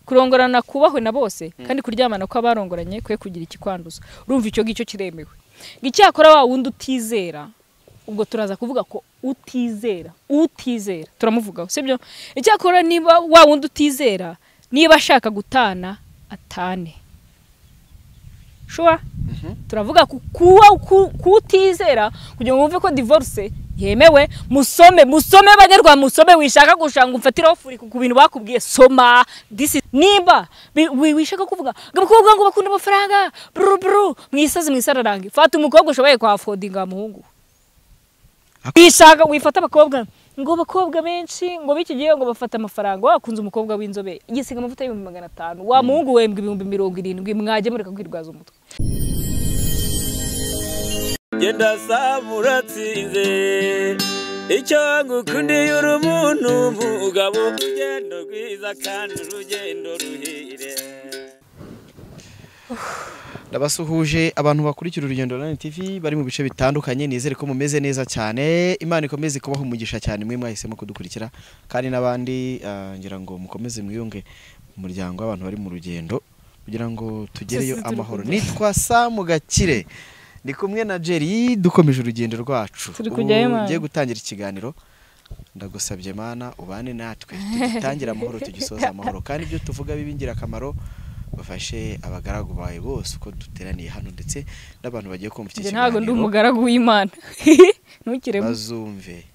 Kurongorana kubahwe na bose kandi kuryamana kw'abarongoranye kwe kugira ikikwanduza. Urumva icyo ngicyo kiremewe. Icyakora wa wundi utizera, ubwo turaza kuvuga ko utizera turamuvugaho, sibyo? Icyakora niba wa wundi utizera, niba ashaka gutana atane. Sure? Turavuga kutizera kugira ngo wumve ko divorce yemewe. Musome banyarwanda, musome. Wishaka gushanga umfatiraho furi ku bintu bakubwiye, soma. This is niba wishaka kuvuga ngo abakobwa ngo bakunda amafaranga bru bru, mwisazi mwisararange. Fata umukobwa ushoboye kwa affordinga muhungu. Wishaka wifata abakobwa ngo abakobwa benshi ngo biki gihe ngo bafata amafaranga. Wakunze umukobwa w'inzobe igisiga amavuta y'ibihumbi 500, wa muhungu wembwe 70,000, mwajye mureka kwirwaza umutwe. Genda samuratsinze icyo ngukundiye uri umuntu mugabo, urugendo rwiza kandi urugendo ruhire. Ndabasuhuje abantu bakurikira Urugendo Online TV bari mu bice bitandukanye, nizere ko mumeze neza cyane. Imana ikomeze kubaha umugisha cyane mwe mwahisemo kudukurikira, kandi n'abandi ngira ngo mukomeze mwiyunge mu muryango w'abantu bari mu rugendo kugira ngo tugereyo amahoro. Nitwa Samu Gakire, ndi kumwe na Jerry, dukomeje urugendo rwacu. Ugiye gutangira ikiganiro, ndagusabye Mana ubane natwe tugitangira amahoro tugisoza amahoro, kandi ibyo tuvuga bibe ingirakamaro, bafashe abagaragu bawe bose uko duteraniye hano ndetse n'abantu bagiye kumva iki kiganiro. Ntabwo ndi umugaragu w'Imana. Ntukiremo. Bazumve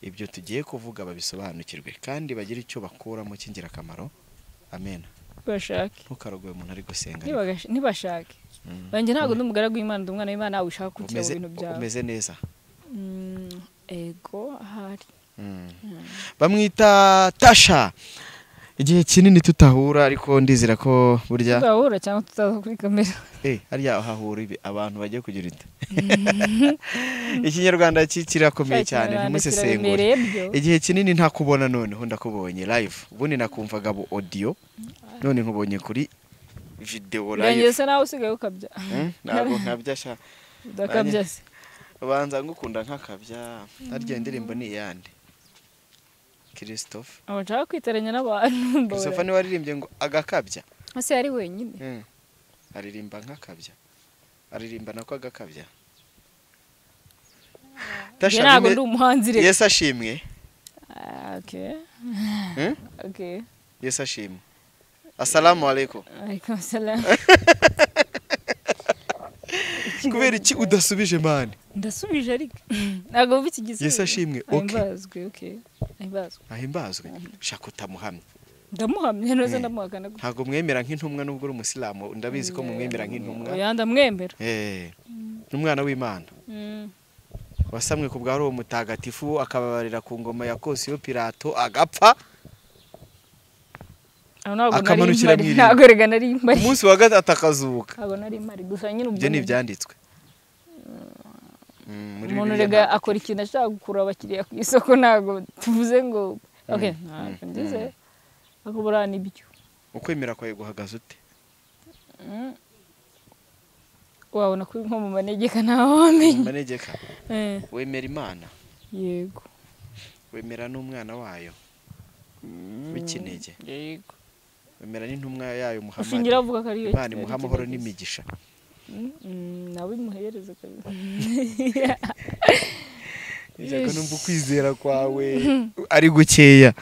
ibyo tugiye kuvuga babisobanukirwe kandi bagire icyo bakuramo cy'ingirakamaro. Amen. Bashake. Ntukarogoye umuntu ari gusenga. Nibashake. Banjye ntabwo ndi umugaragu w'Imana, ndi umwana w'Imana, ushaka kugira ibintu byawe. Umeze neza. Ego ahari. Bamwita Tasha. Igihe kinini tutahura, ariko ndizera ko burya tutahura cyangwa tutaza kuri kamera. Harya hahura abantu bagiye kugira ite. Ikinyarwanda kirakomeye cyane, ntimusesengure. Igihe kinini ntakubona, noneho ndakubonye live. Ubundi nakumvaga bu audio, none nkubonye kuri video live. Njye se nawe usigaye ukabya. Ntabwo nkabya sha. Ndakabya se. Ubanza ngukunda nkakabya. Harya indirimbo ni iyande? Christophe. Abo nshaka kwitaranya n'abantu. Christophe ni waririmbye ngo agakabya. Ese yari wenyine. Aririmba nkakabya. Aririmba nako agakabya. Tasha ntabwo ndi umuhanzi rero. Yesu ashimwe. Okay. Okay. Yesu ashimwe. Assalamu alaikum. Alaikum salam. Kubera iki udasubije mani? Ndasubije ariko ntabwo bikigize. Yesu ashimwe. Okay. Ahimbazwe, okay. Ahimbazwe. Ahimbazwe. Shaka utamuhamye. Ndamuhamye nose ndamuhakana. Ntabwo mwemera nk'intumwa nubwo uri umusilamu, ndabizi ko mumwemera nk'intumwa. Oya ndamwemera. N'umwana w'Imana. Wasamwe ku bwa Roho Mutagatifu akababarira ku ngoma ya Ponsiyo Pilato agapfa. Akamanukira mu iriba. Ntabwo rega nari mpari. Umunsi wa gatatu akazuka. Ntabwo nari mpari gusa nyine ubwo. Ibyo ni ibyanditswe. Umuntu rega akora ikintu ashaka gukura abakiriya ku isoko, ntabwo tuvuze ngo okay ntabwo ngize akubura nibyo. Ukwemera kwawe guhagaze ute? Wabona ko nko mu manegeka ntawe wamenya. Manegeka. Wemera Imana? Yego. Wemera n'umwana wayo w'ikinege? Yego. Wemera n'intumwa yayo Muhammad? Ushingira avuga ko ariyo Imana imuha amahoro n'imigisha. Nawe imuhereze kabisa. Ijako numva ukwizera kwawe ari gukeya.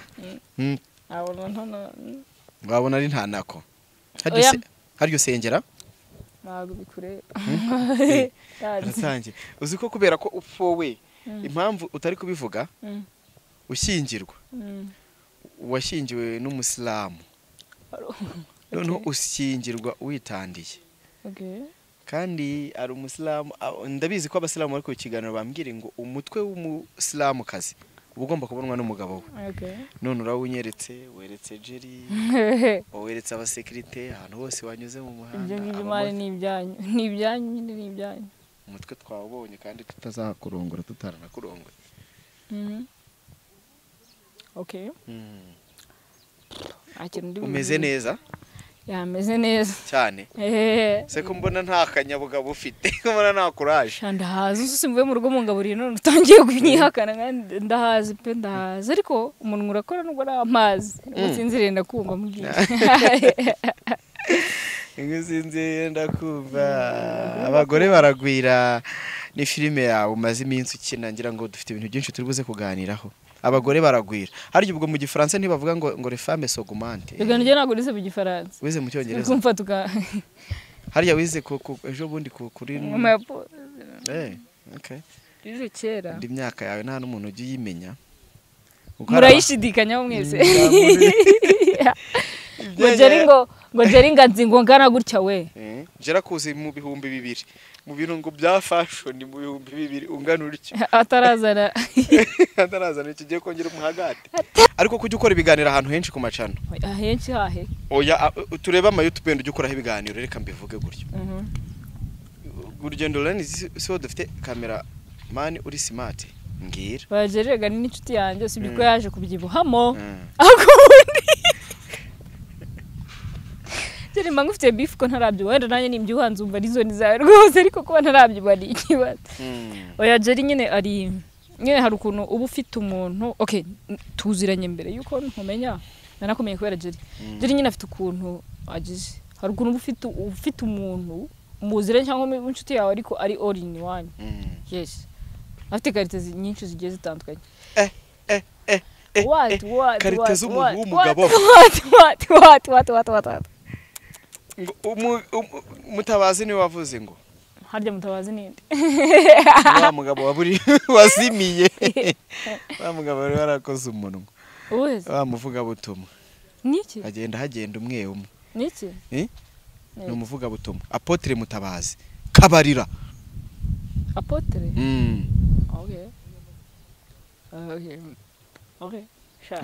Wabona ari nta nako. Haryo usengera? Ntabwo bikureba. Aratangiye. Uzi ko kubera ko upfowe impamvu utari kubivuga ushyingirwa. Washyingiwe n'umusilamu. Noneho ushyingirwa witandiye. Kandi ari umusilamu, ndabizi ko abasilamu bari ku kiganiro bambwira ngo umutwe w'umusilamukazi uba ugomba kubonwa n'umugabo we. None urawunyeretse, weretse Jerry, weretse abasekirite ahantu hose wanyuze mu muhanda. Ibyo ngibyo mari ni ibyanyu, ni ibyanyu nyine, ni ibyanyu. Umutwe twawubonye kandi tutazakurongora, tutaranakurongoye. Okay. Umeze neza? Yameze neza cyane. Se ko mbona nta kanyabugabo ufite, ko mbona nta courage. Ndahazi usi mvuye mu rugo mungaburiye none utangiye kunyihakana. Ndahazi pe, ndahazi, ariko umuntu urakora nubwo ari amazi. Usinziriye ndakumva mbwira. Ingusinziriye ndakumva. Abagore baragwira ni filime yawe umaze iminsi ukina, ngira ngo dufite ibintu byinshi turi buze kuganiraho. Abagore baragwira. Harya ubwo mu Gifaransa ntibavuga ngo les femmes s'augmentent. Rega njye ntabwo nize mu Gifaransa. Wize mu Cyongereza. Kumva tuka. Harya wize ku ejo bundi kuri okay. Wize kera. Ndi myaka yawe nta n'umuntu ujye uyimenya. Murayishidikanyaho mwese. Ngo Jerry nganzi ngo ngana gutya we. Jera kuzi mu 2000 mu bintu ngo bya fashion mu 2000 ungana uryo. Atarazana. Atarazana ikigiye kongera umuhagate. Ariko kujya ukora ibiganiro ahantu henshi ku macano. Ahenshi hahe? Oya, tureba ama YouTube ujya ukoraho ibiganiro, reka mbivuge gutyo. Urugendo Online siho dufite camera man uri smart mbwira. Bajerega ni inshuti yanjye usibye ko yaje kubyibuhamo. Akundi. Jerry mba ngufite beef ko ntarabyibuha, wenda nanjye nimbyuha nzumva ari zone zawe rwose, ariko kuba ntarabyibuha ni ikibazo. Oya Jerry nyine ari nyine hari ukuntu uba ufite umuntu, okay, tuziranye mbere yuko nkumenya, nanakomeye kubera Jerry. Jerry nyine afite ukuntu agize, hari ukuntu uba ufite umuntu muziranye cyangwa inshuti yawe ariko ari all in one. Yes. Afite karite nyinshi zigiye zitandukanye. What karite z'umuntu w'umugabo. What. Mutabazi niwe wavuze ngo harya Mutabazi ninde? Wa mugabo waburi wazimiye. Wa mugabo wari warakoze umunwa. Wa muvuga butumwa. Niki? Agenda hagenda umwe umwe. Niki? Ni umuvuga butumwa. Apotre Mutabazi. Kabarira. Apotre? Okay. Okay.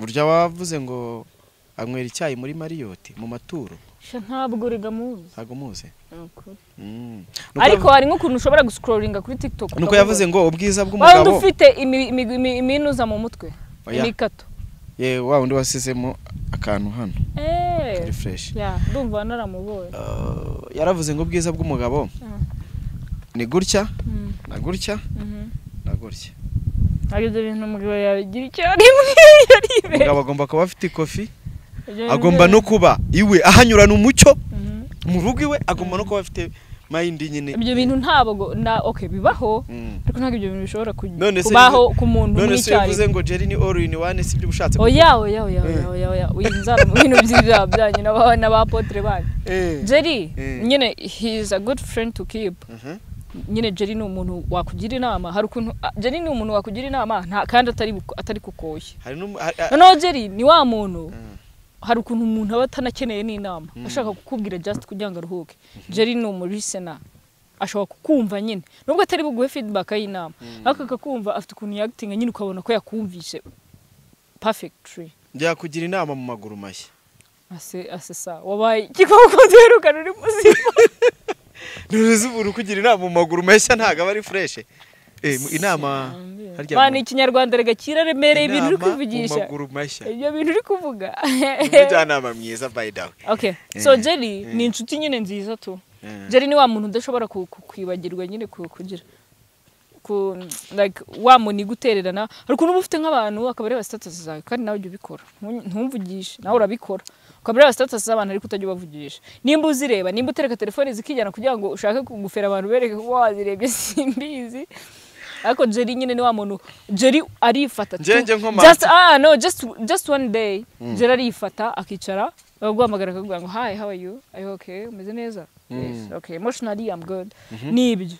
Burya wavuze ngo anywera icyayi muri Marriott mu maturo. Ntabwo rega muzi. Ntabwo muzi. Ariko hari nk'ukuntu ushobora guscrollinga kuri TikTok. Nuko yavuze ngo ubwiza bw'umugabo. Wandi ufite iminuza mu mutwe. Imikato. Ye wa undi wasizemo akantu hano. Kari fresh. Ya, ndumva naramubonye. Yaravuze ngo ubwiza bw'umugabo ni gutya na gutya na gutya. Ari ibyo bintu umugabo yabigira icyarimwe yaribe. Umugabo agomba kuba afite ikofi. Agomba no kuba iwe ahanyurana umucyo mu rugo iwe, agomba no kuba afite mind nyine. Ibyo bintu ntabwo na okay bibaho, ariko ntabwo ibyo bintu bishobora kubaho ku muntu mw'icyari. None se uvuze ngo Jerry ni all in one, si ibyo ushatse? Oya oya oya oya oya, uyinzara mu bintu by'ibya byanyu n'aba apotre banyu. Jerry nyine he is a good friend to keep. Nyine Jerry ni umuntu wakugira inama, hari ukuntu Jerry ni umuntu wakugira inama kandi atari kukoye. No Jerry ni wa muntu hari ukuntu umuntu aba atanakeneye n'inama, ashaka kukubwira just kugira ngo aruhuke. Jerry ni umurisena, ashobora kukumva nyine nubwo atari buguhe feedback y'inama, ariko akakumva afite ukuntu yagitinga nyine ukabona ko yakumvise perfectly. Njya kugira inama mu maguru mashya. Ase sa wabaye igikoko duherukana uri muzima. Ntuzi umuntu kugira inama mu maguru mashya ntago aba ari fresh. Inama harya bana ikinyarwanda rega kiraremereye ibintu uri kuvugisha. Ibyo bintu uri kuvuga. Umujyanama mwiza by the way. Okay. So Jerry ni inshuti nyine nziza tu. Jerry ni wa muntu udashobora kwibagirwa nyine kugira ku like wa muntu gutererana. Hari ukuntu uba ufite nk'abantu akabareba status zawe kandi nawe ujya ubikora. Ntumvugishe nawe urabikora. Ukabareba status z'abantu ariko utajya ubavugisha. Nimba uzireba, nimba utereka telefone zikijyana kugira ngo ushake kugufera abantu bereke ko wazirebye simbizi. Ariko Jerry nyine ni wa muntu, Jerry arifata just no just one day Jerry arifata akicara bakaguhamagara akaguha ngo hi, how are you, are you okay, umeze neza? Yes, okay, emotionally I'm good. Nibyo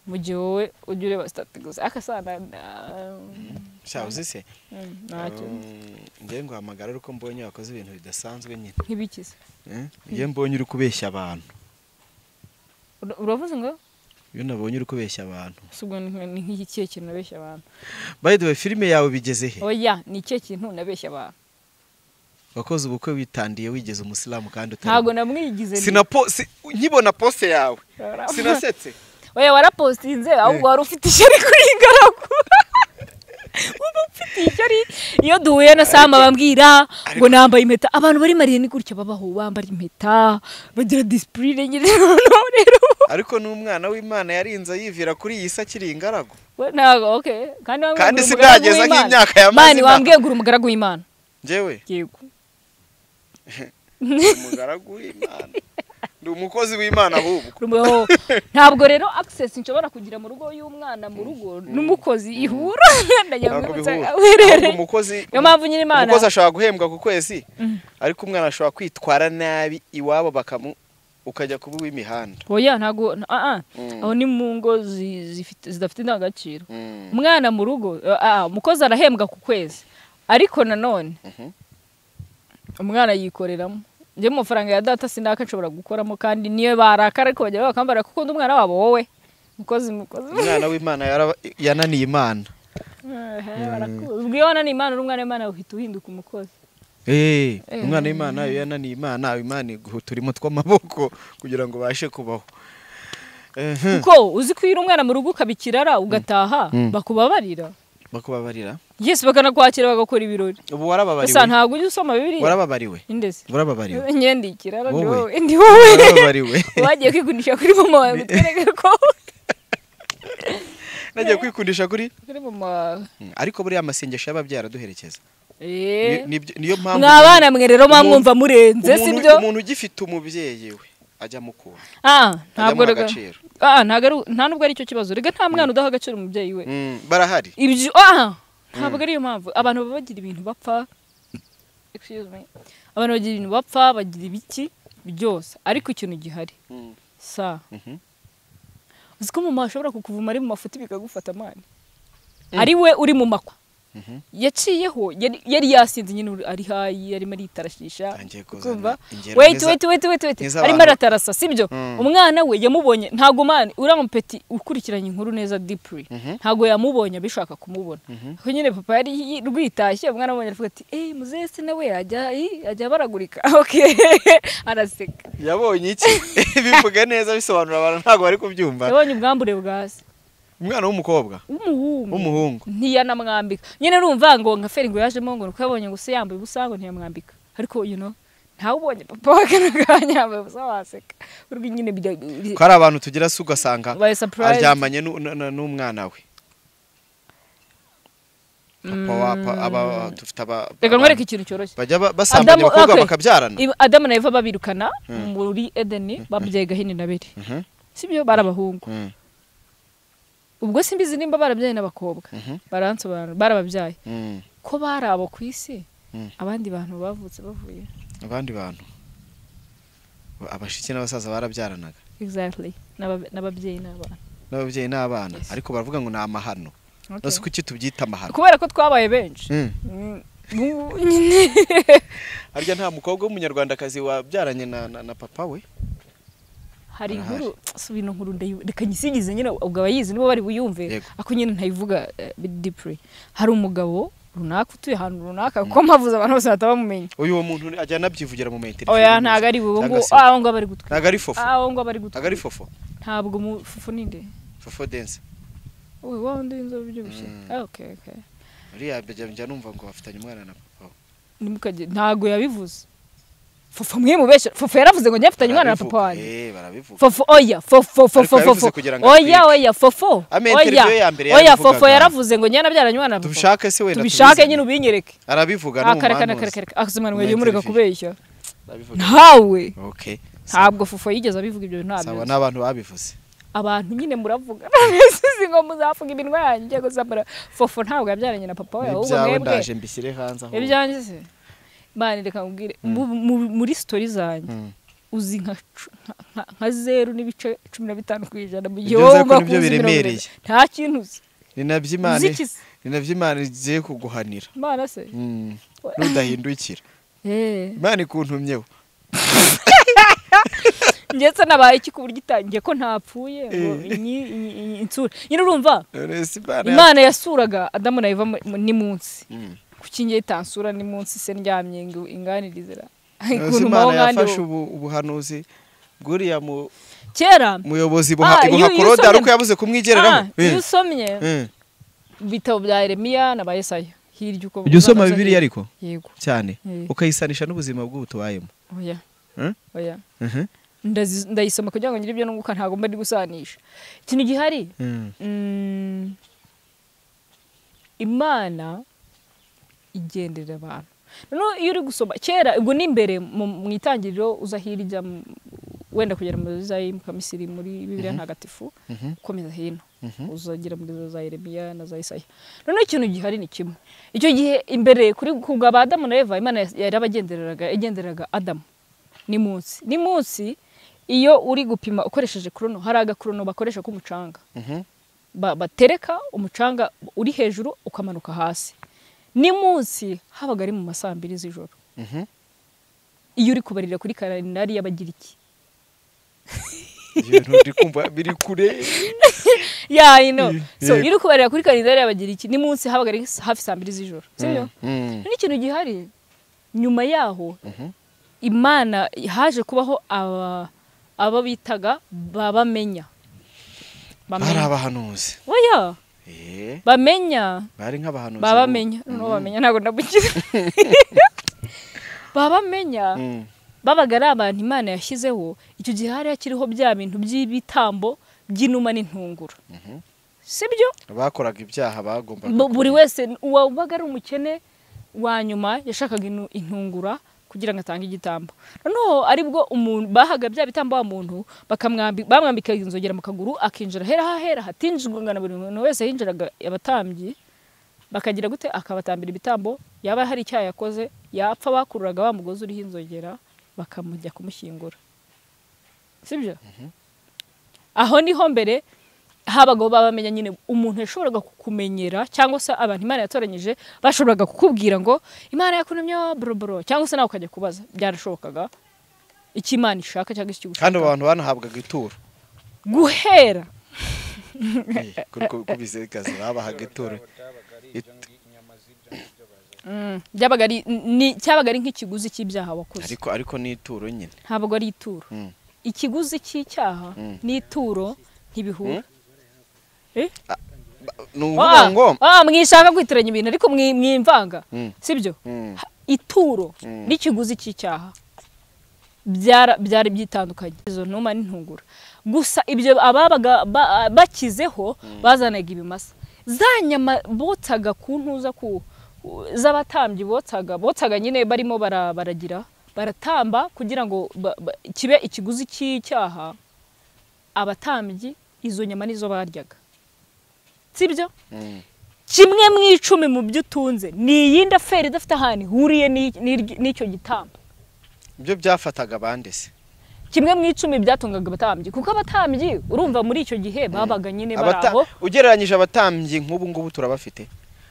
mu gihe wowe ujya ureba status gusa akasana sha uzise ntacyo. Ngiye nguhamagara uko mbonye wakoze ibintu bidasanzwe nyine. Nkibikize ngiye mbonye uri kubeshya abantu. Uravuze ngo iyo nabonye uri kubeshya abantu. Subwo ni nk'ikihe kintu nabeshya abantu? By the way, filime yawe bigeze he? Oya, ni ikihe kintu nabeshya abantu? Wakoze ubukwe witandiye wigeze umusilamu kandi utari. Ntago namwigize. Nkibona poste yawe. Sinasetse. Oya warapostinze ahubwo wari ufite ishyari kuri ingaragu. Uba ufite Bamfitiye ishyari. Iyo duhuye na Sama bambwira ngo nambaye impeta. Abantu bari mariye ni gutya babaho, bambara impeta, bagira discipline nyine rero. Ariko n'umwana w'Imana yarinze yivira kuri iyi si akiri ingaragu. Ntabwo okay. Kandi kandi sindageza nk'imyaka ya mazina. Mani wambwiye ngo uri umugaragu w'Imana. Njyewe? Yego. Umugaragu w'Imana. Ndi umukozi w'Imana ahubwo. Ntabwo rero access nshobora kugira mu rugo y'umwana mu rugo n'umukozi ihura. Umukozi. Niyo mpamvu nyine Imana. Umukozi ashobora guhembwa ku kwezi ariko umwana ashobora kwitwara nabi iwabo bakamu ukajya kuba uw'imihanda. Oya ntago aho ni mu ngo zidafite indangagaciro. Umwana mu rugo umukozi arahembwa ku kwezi ariko nanone umwana yikoreramo. Njye mu mafaranga ya data sinaka nshobora gukoramo kandi niyo barakara ariko bajya bakambara kuko ndi umwana wabo wowe mukozi mukozi. Umwana w'Imana yananiye Imana. Ubwo iyo wananiye Imana uri umwana w'Imana uhita uhinduka umukozi. Umwana w'Imana iyo yananiye Imana, Imana iguha uturimo tw'amaboko kugira ngo ubashe kubaho. Kuko uzi ko iyo umwana mu rugo ukabikirara ugataha bakubabarira. Bakubabarira? Yes, bakanakwakira bagakora ibirori. Ubu warababariwe. Gusa ntabwo ujya usoma Bibiliya. Warababariwe. Indese. Warababariwe. Nyandikira ndi wowe. Warababariwe. Wagiye kwikundisha kuri mama wawe gutwereka ko. Nagiye kwikundisha kuri mama wawe. Ariko buriya amasengesho y'ababyeyi araduherekeza. Niyo mpamvu mwabana mwe rero mwamwumva murenze sibyo? Umuntu ugifite umubyeyi we ajya mukunda. Ntabwo agaciro. Ntabwo nta nubwo ari cyo kibazo. Rega nta mwana udaha agaciro umubyeyi we. Barahari. Ibyo ntabwo ari yo mpamvu abantu baba bagira ibintu bapfa. Excuse me. Abantu bagira ibintu bapfa, bagira ibiki byose ariko ikintu gihari. Sa. Uzi ko mama ashobora kukuvuma ari mu mafuti bikagufata mani. Ari we uri mu makwa. Yaciyeho yari yasinze nyine ari hayi arimo aritarashisha. Kumva? Wait arimo aratarasa sibyo? Umwana we yamubonye ntago mani urampeti ukurikiranye inkuru neza deeply. Ntago yamubonye abishaka kumubona. Ko nyine papa yari rwitashye umwana amubonye aravuga ati "Eh muzese nawe ajya baragurika." Okay. Araseka. Yabonye iki? Bivuga neza bisobanura abantu ntago bari kubyumva. Yabonye ubwambure bwase. Umwana w'umukobwa w'umuhungu ntiyanamwambika nyine urumva ngo nka feri ngo yajemo ngo nuko yabonye ngo se yambaye ubusa ngo ntiyamwambika ariko you know ntawe ubonye papa wakanaganya yambaye ubusa waseka urwo nyine ko ari abantu tugira se ugasanga aryamanye n'umwana we papa aba dufite aba reka nkwereke ikintu cyoroshye bajya basambanya abakobwa bakabyarana. Adamu na Eva babirukana muri Edeni babyaye Gahini na Abeli sibyo barabahungu. Ubwo simbizi nimba barabyaye n'abakobwa baransobanura barababyaye ko barabo ku isi abandi bantu bavutse bavuye abandi bantu abashiki n'abasaza barabyaranaga. Exactly. N'ababyeyi n'abana. N'ababyeyi n'abana ariko baravuga ngo ni amahano. Nose kuki tubyita amahano? Kubera ko twabaye benshi. Harya nta mukobwa w'umunyarwandakazi wabyaranye na papa we? Hari inkuru subino nkuru reka nyisigize nyine ubwo abayizi nibo bari buyumve ako nyine ntayivuga deeply. Hari umugabo runaka utuye ahantu runaka kuko mpavuze abantu bose batabamumenya. Uyu muntu ajya anabyivugira mu interview. Oya ntago ari bo ngo aho ngo bari gutwika. Ntago ari fofo. Aho ngo bari gutwika. Ntago ari fofo. Ntabwo mu fofo ninde? Fofo dance. Uyu wa ndi inzobe byubushye. Okay. Uriya njya numva ngo bafitanye umwana na papa. Nimukaje ntago yabivuze. Fofo mwe mubesha. Fofo yaravuze ngo njye mfitanye umwana na papa wanjye. Barabivuga. Fofo oya fofo fofo fofo. Oya oya fofo. Oya. Oya fofo yaravuze ngo njye nabyaranye umwana na papa. Tubishake se wenda. Tubishake nyine ubinyereke. Arabivuga no. Akareka. Akazimana mwe mureka kubeshya. Ntawe. Okay. Ntabwo fofo yigeze abivuga ibyo ntabyo. Sawa n'abantu babivuze. Abantu nyine muravuga. Sizi ngo muzavuga iminwa yanjye gusa fofo ntabwo yabyaranye na papa we ahubwo mwebwe. Ndaje mbishyire hanze aho. Ibyanjye se. Mani reka nkubwire muri story zanjye uzi nka 0.15% mu gihe wowe uba kuzi nta kintu uzi. Ni nabyo Imana igiye kuguhanira. Imana se nudahindukira. Imana ikuntumyeho. Ndetse nabaye iki ku buryo itangiye ko ntapfuye ngo insura nyine urumva Imana yasuraga Adamu na Eva ni munsi. Kuki ngiye tansura ni munsi se ndyamye ngo inganirizera ikuntu mawo yafashe ubuhanuzi bwuriya mu kera muyobozi buha korode ariko yabuze kumwigereraho. Iyo usomye bitabo bya Yeremiya na ba Yesaya Hirya uko Ujya usoma Bibiliya ariko? Yego. Cyane. Ukayisanisha n'ubuzima bw'ubu tubayemo? Oya. Oya. Ndayisoma kugira ngo ngire ibyo nunguka, ntabwo mba ndi gusanisha. Ikintu gihari, Imana igenderera abantu. Noneho iyo uri gusoma kera, ubwo ni imbere mu itangiriro uza hirya wenda kugera muri za Misiri muri Bibiliya ntagatifu, ukomeza hino uzagera muri za Yeremiya na za Isaya. Noneho ikintu gihari ni kimwe. Icyo gihe imbere kuri kubwa ba Adamu na Eva, Imana yarabagendereraga, yagendereraga Adamu. Ni munsi iyo uri gupima ukoresheje krono, hari agakrono bakoresha k'umucanga. Batereka umucanga uri hejuru ukamanuka hasi. Ni munsi habaga ari mu masaa 2 z'ijoro. Iyo uri kubarira kuri kalendari y'Abagiriki. Ibintu ndi kumva biri kure. Yeah, I know. So iyo uri kubarira kuri kalendari y'Abagiriki ni munsi habaga ari hafi saa 2 z'ijoro. Sibyo? N'ikintu gihari nyuma yaho Imana haje kubaho aba bitaga babamenya. Bari abahanuzi. Oya. Bamenya. Bari nk'abahanuzi. Babamenya. No bamenya ntago ndabukiza. Babamenya. Babaga ari abantu Imana yashyizeho. Icyo gihe hari hakiriho bya bintu by'ibitambo by'inuma n'intungura. Sibyo? Bakoraga ibyaha bagombaga. Buri wese uwabaga ari umukene wa nyuma yashakaga intungura kugira ngo atange igitambo. Noneho aribwo umuntu bahaga bya bitambo wa muntu bamwambika inzogera mu kaguru akinjira hera hera hatinjirwa na buri muntu wese, hinjiraga abatambyi bakagira gute akabatambira ibitambo, yaba hari icyaha yakoze yapfa bakururaga bamugozi uriho inzogera bakamujya kumushyingura. Sibyo? Aho niho mbere habaga babamenya nyine, umuntu yashoboraga kukumenyera cyangwa se abantu Imana yatoranyije bashoboraga kukubwira ngo Imana yakuntumye boroboro, cyangwa se nawe ukajya kubaza. Byarashobokaga icyo Imana ishaka cyangwa icyo igushaka. Kandi abantu banahabwaga ituro guhera kubizekaza babahaga ituro. Byabaga ari cyabaga ari nk'ikiguzi cy'ibyaha wakoze. Ariko ni ituro nyine. Ntabwo ari ituro. Ikiguzi cy'icyaha n'ituro ntibihura. Ngo mwishaka kwitiranya ibintu ariko mwimvanga. Sibyo? Ituro n'ikiguzi cy'icyaha byari byitandukanye. Izo ntuma n'intungura. Gusa ibyo ababaga bakizeho bazanaga ibimasa. Za nyama botsaga ku ntuza ku z'abatambyi botsaga nyine barimo baragira baratamba kugira ngo kibe ikiguzi cy'icyaha. Abatambyi izo nyama nizo baryaga. Sibyo? Kimwe mu 10 mu byo utunze ni iyindi aferi idafite ahantu ihuriye n'icyo gitambo. Ibyo byafataga abandi se? Kimwe mu 10 byatungaga abatambyi, kuko abatambyi urumva muri icyo gihe babaga nyine baraho. Ugereranyije abatambyi nk'ubu ngubu turabafite.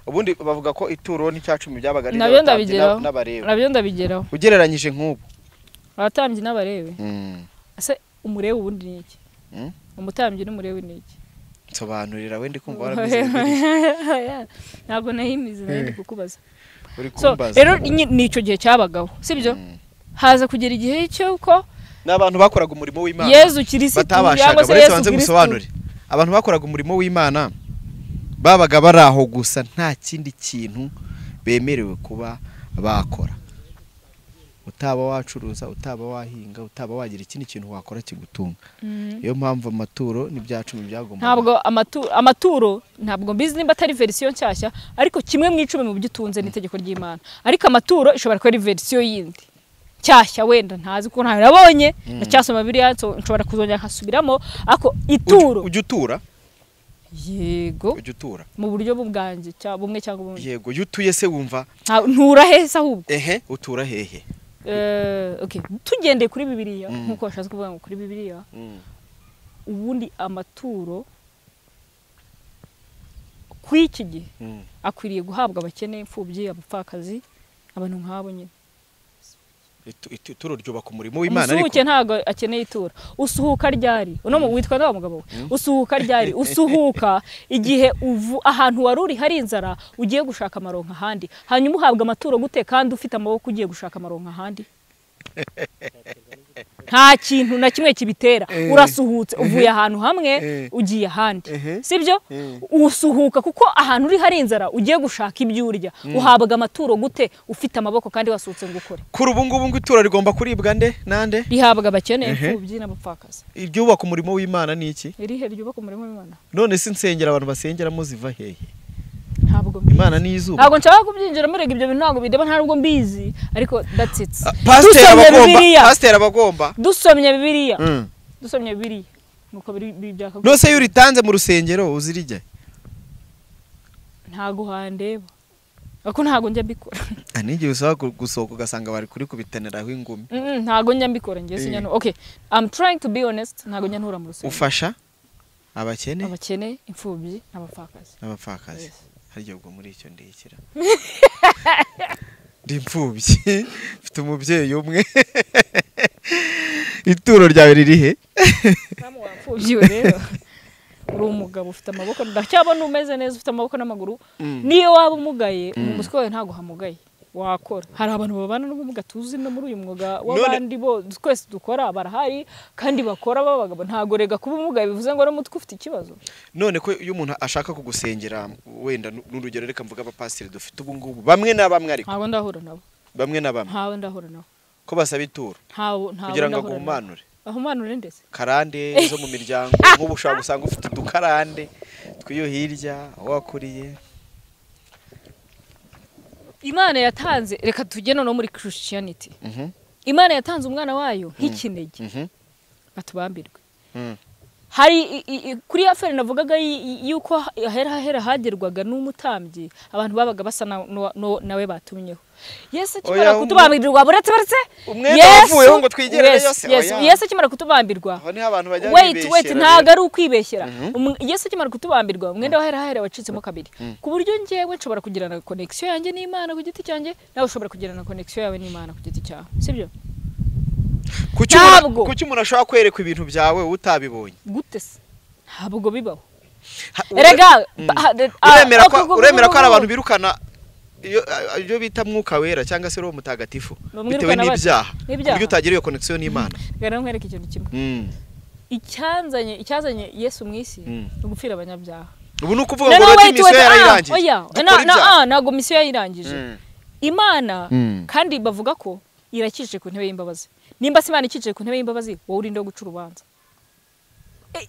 Ubundi bavuga ko ituro n'icya 10 byabaga ari abatambyi n'abarebe. Nabyo ndabigeraho. Ugereranyije nk'ubu abatambyi n'abarebe. Ese umurebe ubundi ni iki? Umutambyi n'umurebe ni iki? Nsobanurira wende kumva waramize Bibiliya. Ntabwo nahimize nari kukubaza. Uri kumbaza. Rero ni icyo gihe cyabagaho, sibyo? Haza kugera igihe cy'uko n'abantu bakoraga umurimo w'Imana Yezu Kirisitu batabashaga, buretse banze gusobanure. Abantu bakoraga umurimo w'Imana babaga bari aho gusa, nta kindi kintu bemerewe kuba bakora. Utaba wacuruza, utaba wahinga, utaba wagira ikindi kintu wakora kigutunga. Iyo mpamvu amaturo n'ibya 10 byagomba. Ntabwo amaturo ntabwo mbizi nimba atari version nshyashya, ariko kimwe mu 10 mu byo utunze n'itegeko ry'Imana. Ariko amaturo ishobora kuba ari version yindi nshyashya wenda ntazi ko ntayo nabonye, ndacyasoma Bibiliya nshobora kuzongera nkasubiramo. Ariko ituro ujya utura? Yego. Ujya utura mu buryo bubwanjye bumwe cyangwa ubundi. Yego, iyo utuye se wumva ntura hese ahubwo? Ehe, utura hehe? Okay, tugendeye kuri Bibiliya nkuko bashatse kuvuga ngo kuri Bibiliya, ubundi amaturo kw'iki gihe akwiriye guhabwa abakene, imfubyi, abapfakazi, abantu nk'abo nyine. Ituro ryubaka umurimo w'Imana. Ariko umusuhuke ntago akeneye ituro. Usuhuka ryari? Uno witwa nda mugabo we. Usuhuka ryari? Usuhuka igihe ahantu wari uri hari inzara ugiye gushaka amaronka ahandi. Hanyuma uhabwa amaturo gute kandi ufite amaboko ugiye gushaka amaronka ahandi? Nta kintu na kimwe kibitera. Urasuhutse uvuye ahantu hamwe ugiye ahandi, sibyo? Usuhuka kuko ahantu uri hari inzara, ugiye gushaka ibyo urya. Uhabwa amaturo gute ufite amaboko kandi wasuhutse ngo ukore? Kuri ubu ngubu ngo ituro rigomba kuribwa nde nande? Rihabwa abakene, imfubyi n'abapfakazi. Iryubaka umurimo w'Imana ni iki? Irihe ryubaka umurimo w'Imana? None se insengero abantu basengeramo ziva hehe? Ntabwo Imana ni izuba. Ntabwo nshaka kubyinjira murega ibyo bintu, ntabwo bideba, ntabwo mbizi, ariko that's it. Pastor abagomba dusomye Bibiliya. Dusomye Bibiliya nuko biri byaka. Nose yuritanze mu rusengero uzirijya? Ntago handeba. Ako ntago njya mbikora. Anigiye usaba gusohoka ugasanga bari kuri kubiteneraho ingumi. Ntago njya mbikora ngiye sinya. Okay, I'm trying to be honest, ntago njya ntura mu rusengero. Ufasha abakene? Abakene, imfubyi n'abapfakazi. N'abapfakazi. Haryo ubwo muri icyo ndikira. Ndi imfubyi, mfite umubyeyi umwe. Ituro ryawe riri he? Namu wapfubyi rero. Uri umugabo ufite amaboko, ndacyabona umeze neza, ufite amaboko n'amaguru. Niyo waba umugaye, umutwe wawe ntago hamugaye. Wakora. Hari abantu babana n'ubumuga tuzi no muri uyu mwuga w'abandi bo twese dukora barahari kandi bakora babagabo. Ntago rega kuba umugaye bivuze ngo n'umutwe ufite ikibazo. None ko iyo umuntu ashaka kugusengera wenda n'urugero reka mvuga abapasiteri dufite ubu ngubu bamwe na bamwe, ariko ntabwo ndahura nabo. Bamwe na bamwe. Ntawe ndahura nabo. Ko basaba ituro. Ntawe kugira ngo aguhumanure. Ahumanure ndetse. Karande zo mu miryango nk'ubu ushobora gusanga ufite udukarande twiyo hirya aho wakuriye. Imana yatanze, reka tujye no muri Christianity. Imana yatanze umwana wayo nk'ikinege. Batubambirwe. Hari kuri afere navugaga yuko ahera hagerwaga n'umutambyi, abantu babaga basa nawe batumyeho. Yesu akimara kutubambirwa, buretse umwenda wavuyeho ngo twigerere yose. Yesu akimara kutubambirwa, wait, ntago ari ukwibeshyera. Yesu akimara kutubambirwa, umwenda wahera wacitsemo kabiri, ku buryo njyewe nshobora kugirana connection yanjye n'Imana ku giti cyanjye, nawe ushobora kugirana connection yawe n'Imana ku giti cyawe, sibyo? Kuki umuntu ashobora kwerekwa ibintu byawe utabibonye? Gute se? Ntabwo bibaho. Erega uremera ko ari abantu birukana iyo bita mwuka wera cyangwa se roho mutagatifu bitewe n'ibyaha, uburyo utagira iyo connection n'Imana. Reka nkwereke ikintu kimwe. Icyazanye Yesu mu isi ni ugupfira abanyabyaha. Ubu ni ukuvuga ngo rero misiyo yarayirangije. Oya, ntabwo misiyo yayirangije. Imana kandi bavuga ko irakije ku ntebe y'imbabazi. Nimba se Imana ikije ku ntebe y'imbabazi, wowe urinde guca urubanza.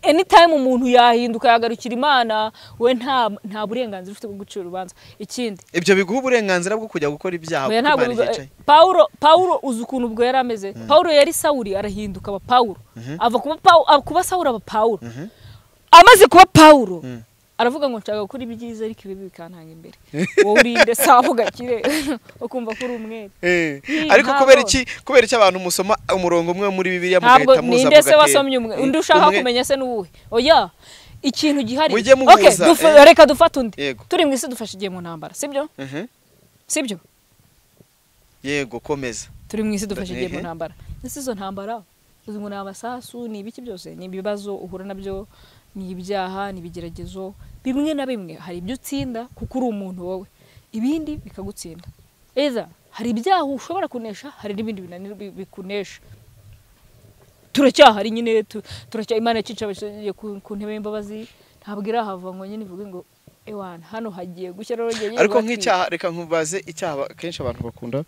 Anytime umuntu yahinduka yagarukira Imana, we nta burenganzira ufite bwo guca urubanza. Ikindi, ibyo biguha uburenganzira bwo kujya gukora ibyaha kuko Imana yicaye. Paulo uzi ukuntu ubwo yari ameze. Paulo yari Sauli arahinduka aba Paulo. Ava kuba Paulo kuba Sauli aba Paulo. Amaze kuba Paulo aravuga ngo nshaka gukora ibyiza ariko ibi bikantanga imbere. Wowe urinde savu gakire ukumva ko uri umwere. Ariko kubera iki abantu musoma umurongo umwe muri Bibiliya mugahita muza mugate? Ninde se wasomye umwe? Undi ushaka kumenya se n'uwuhe? Oya, ikintu gihari. Okay, reka dufate undi. Turi mu isi dufashe igihe mu ntambara, sibyo? Sibyo? Yego, komeza. Turi mu isi dufashe igihe mu ntambara. Ese izo ntambara uzi ngo ni amasasu, ni ibiki byose, ni ibibazo uhura nabyo, ni ibyaha, ni ibigeragezo bimwe na bimwe. Hari ibyo utsinda kuko uri umuntu wowe, ibindi bikagutsinda. Either hari ibyaha ushobora kunesha, hari n'ibindi binanira bikunesha. Turacyahari nyine, turacya Imana yacica ku ntebe y'imbabazi, ntabwo irahava ngo nyine ivuge ngo ewana hano hagiye gushya rero ngiye. Ariko nk'icyaha, reka nkubaze icyaha kenshi abantu bakunda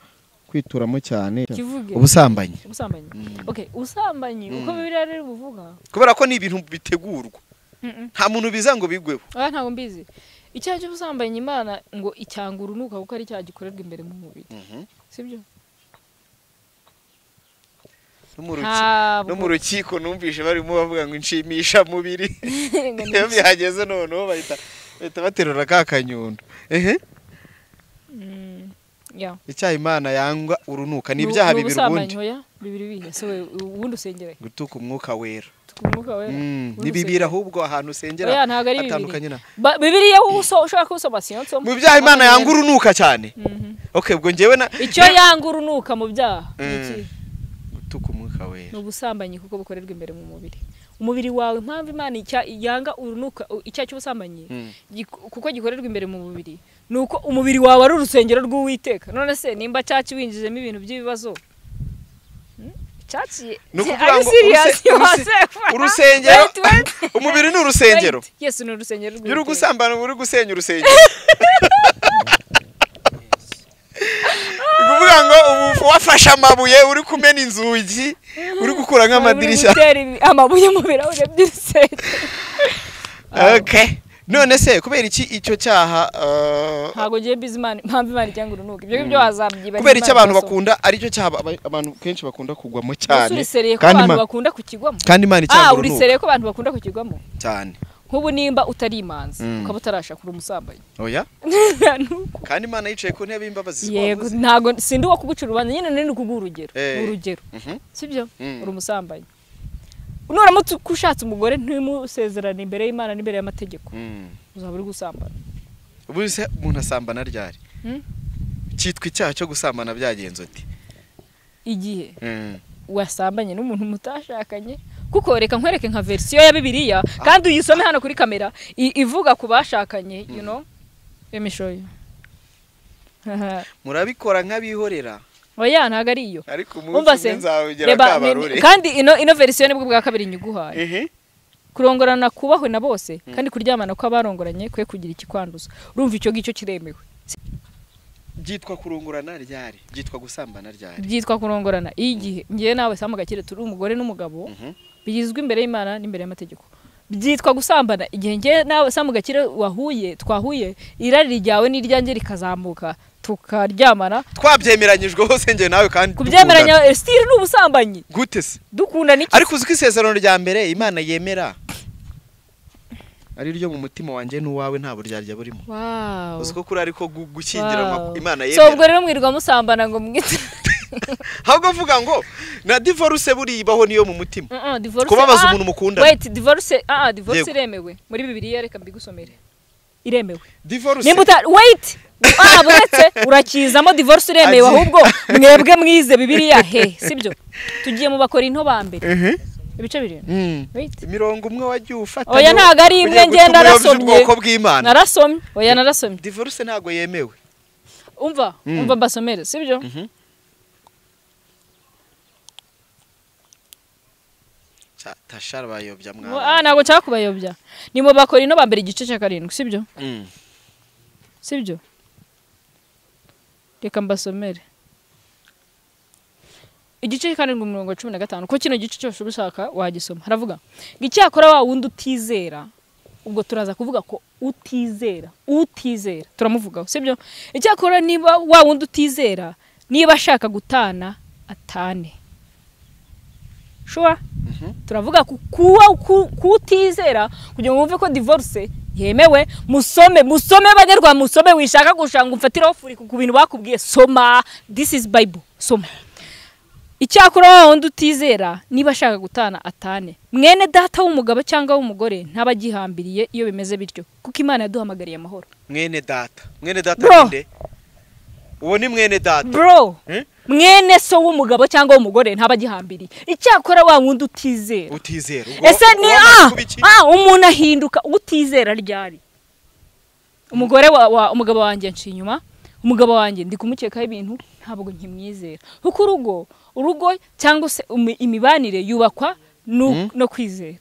kwituramo cyane, ubusambanyi. Ubusambanyi. Okay, ubusambanyi uko Bibiliya rero buvuga, kubera ko ni ibintu bitegurwa. Nta muntu biza ngo bigweho. Oya, ntabwo mbizi. Icyaha cy'ubusambanyi Imana ngo icyanga urunuka kuko ari icyaha gikorerwa imbere mu mubiri. Sibyo? No mu rukiko numvise barimo bavuga ngo inshimisha mubiri. Iyo byageze noneho bahita baterura ka kanyundo. Icyaha Imana yangwa urunuka ni ibyaha bibiri ubundi. Bibiri bihe se ubundi usengera gutuka umwuka wera. Ni bibiri ahubwo ahantu usengera atandukanye na Bibiliya ushaka kusoma siyo nsoma. Mu byaha Imana yanga urunuka cyane. Okay, ubwo ngewe na icyo yanga urunuka mu byaha iki? Gutuka umwuka wera. Ni ubusambanyi kuko bukorerwa imbere mu mubiri. Umubiri wawe, impamvu Imana yanga urunuka icyaha cy'ubusambanyi kuko gikorerwa imbere mu mubiri, nuko umubiri wawe ari urusengero rw'Uwiteka. None se nimba cyaci winjizemo ibintu by'ibibazo, Church. Ni ukuvuga ngo urusengero, umubiri ni urusengero. Yes, ni urusengero rw'Uwiteka. Uri gusambana uri gusenya urusengero. Kuvuga ngo ubu wafashe amabuye uri kumena inzugi, uri gukura nk'amadirishya. Amabuye mu birahure by'urusengero. Okay. None se kubera iki icyo cyaha ntago ngiye bizimana impamvu Imana cyangwa urunuka ibyo ngibyo wazabyiba. Kubera iki abantu bakunda ari cyo cyaha abantu kenshi bakunda kugwamo cyane, kandi abantu bakunda kukigwamo, kandi Imana icyanga urunuka. Urisereye ko abantu bakunda kukigwamo cyane. Nk'ubu nimba utari imanzi ukaba utarashaka uri umusambanyi. Oya. Kandi Imana yicaye ku ntebe y'imbabazi. Yego, ntago sindi uwo kugucira urubanza nyine nari kuguha urugero. Urugero. Sibyo? Uri umusambanyi. Nuramutse ushatse umugore ntimusezerane imbere y'Imana n'imbere y'amategeko, uzaba uri gusambana. Ubu se umuntu asambana ryari? Cyitwa icyaha cyo gusambana byagenze uti? Igihe wasambanye n'umuntu mutashakanye. Kuko reka nkwereke nka verisiyo ya Bibiliya kandi uyisome hano kuri kamera ivuga ku bashakanye, you know. Let me show you. Murabikora nk'abihorera. Oya ntago ari iyo. Ariko umunsi umwe nzawugera kabarore. Kandi ino verisiyo nibwo bwa kabiri nyiguhaye. Kurongorana kubahwe na bose kandi kuryamana kw'abarongoranye kwe kugira ikikwanduza. Urumva icyo ngicyo kiremewe. Byitwa kurongorana ryari? Byitwa gusambana ryari? Byitwa kurongorana igihe ngiye nawe Sam Gakire turi umugore n'umugabo bigizwe imbere y'Imana n'imbere y'amategeko. Byitwa gusambana igihe ngiye nawe Sam Gakire wahuye twahuye irari ryawe n'iryanjye rikazamuka tukaryamana twabyemeranyijwe hose nge nawe kandi kubyemeranya still ni ubusambanyi. Gute se? Dukunda niki? Ariko uzi ko isezerano rya mbere Imana yemera ari ryo mu mutima wanjye n'uwawe nta buryarya burimo. Wow. Uzi ko kuri ariko gushyingiranwa Imana yemera. So ubwo rero mwirwa musambana ngo mwite. Ahubwo vuga ngo na divorce buribaho niyo mu mutima. Kubabaza umuntu mukunda. Wait, divorce divorce iremewe muri Bibiliya, reka mbigusomere. Iremewe. Divorce. Nimba wait. Buretse urakizamo divorce iremewe ahubwo mwebwe mwize Bibiliya he, sibyo? Tugiye mu Bakorinto ba mbere. Ibice birindwi. Wait. Imirongo umwe wagiye ufata. Oya ntago ari imwe ngenda narasomye. Narasomye. Oya narasomye. Divorce ntago yemewe. Umva, umva mbasomere, sibyo? Tashara bayobya mwana. Ntago nshaka kubayobya. Ni mu Bakorinto ba mbere igice cya 7, sibyo? Sibyo? Reka mbasomere. Igice cya 7:15 ko kino gice cyose ushaka wagisoma. Haravuga ngo icyakora wa wundi utizera, ubwo turaza kuvuga ko utizera turamuvugaho, sibyo? Icyakora niba wa wundi utizera niba ashaka gutana atane. Sure? Turavuga kutizera kugira ngo wumve ko divorce yemewe. Musome banyarwanda, musome wishaka gushanga umfatiraho furi ku bintu bakubwiye. Soma, this is Bible. Soma. Icyakora wa wundi utizera niba ashaka gutana atane. Mwene data w'umugabo cyangwa w'umugore ntabagihambiriye iyo bimeze bityo, kuko Imana yaduhamagariye amahoro. Mwene data, mwene data ninde? Uwo ni mwene data. Bro, mwene so w'umugabo cyangwa w'umugore ntabagihambiriye. Icyakora wa wundi utizera. Utizera. Ese ni umuntu ahinduka utizera ryari? Umugore wa umugabo wanjye nci inyuma, umugabo wanjye ndi kumukekaho ibintu ntabwo nkimwizera. Kuko urugo cyangwa se imibanire yubakwa no kwizera.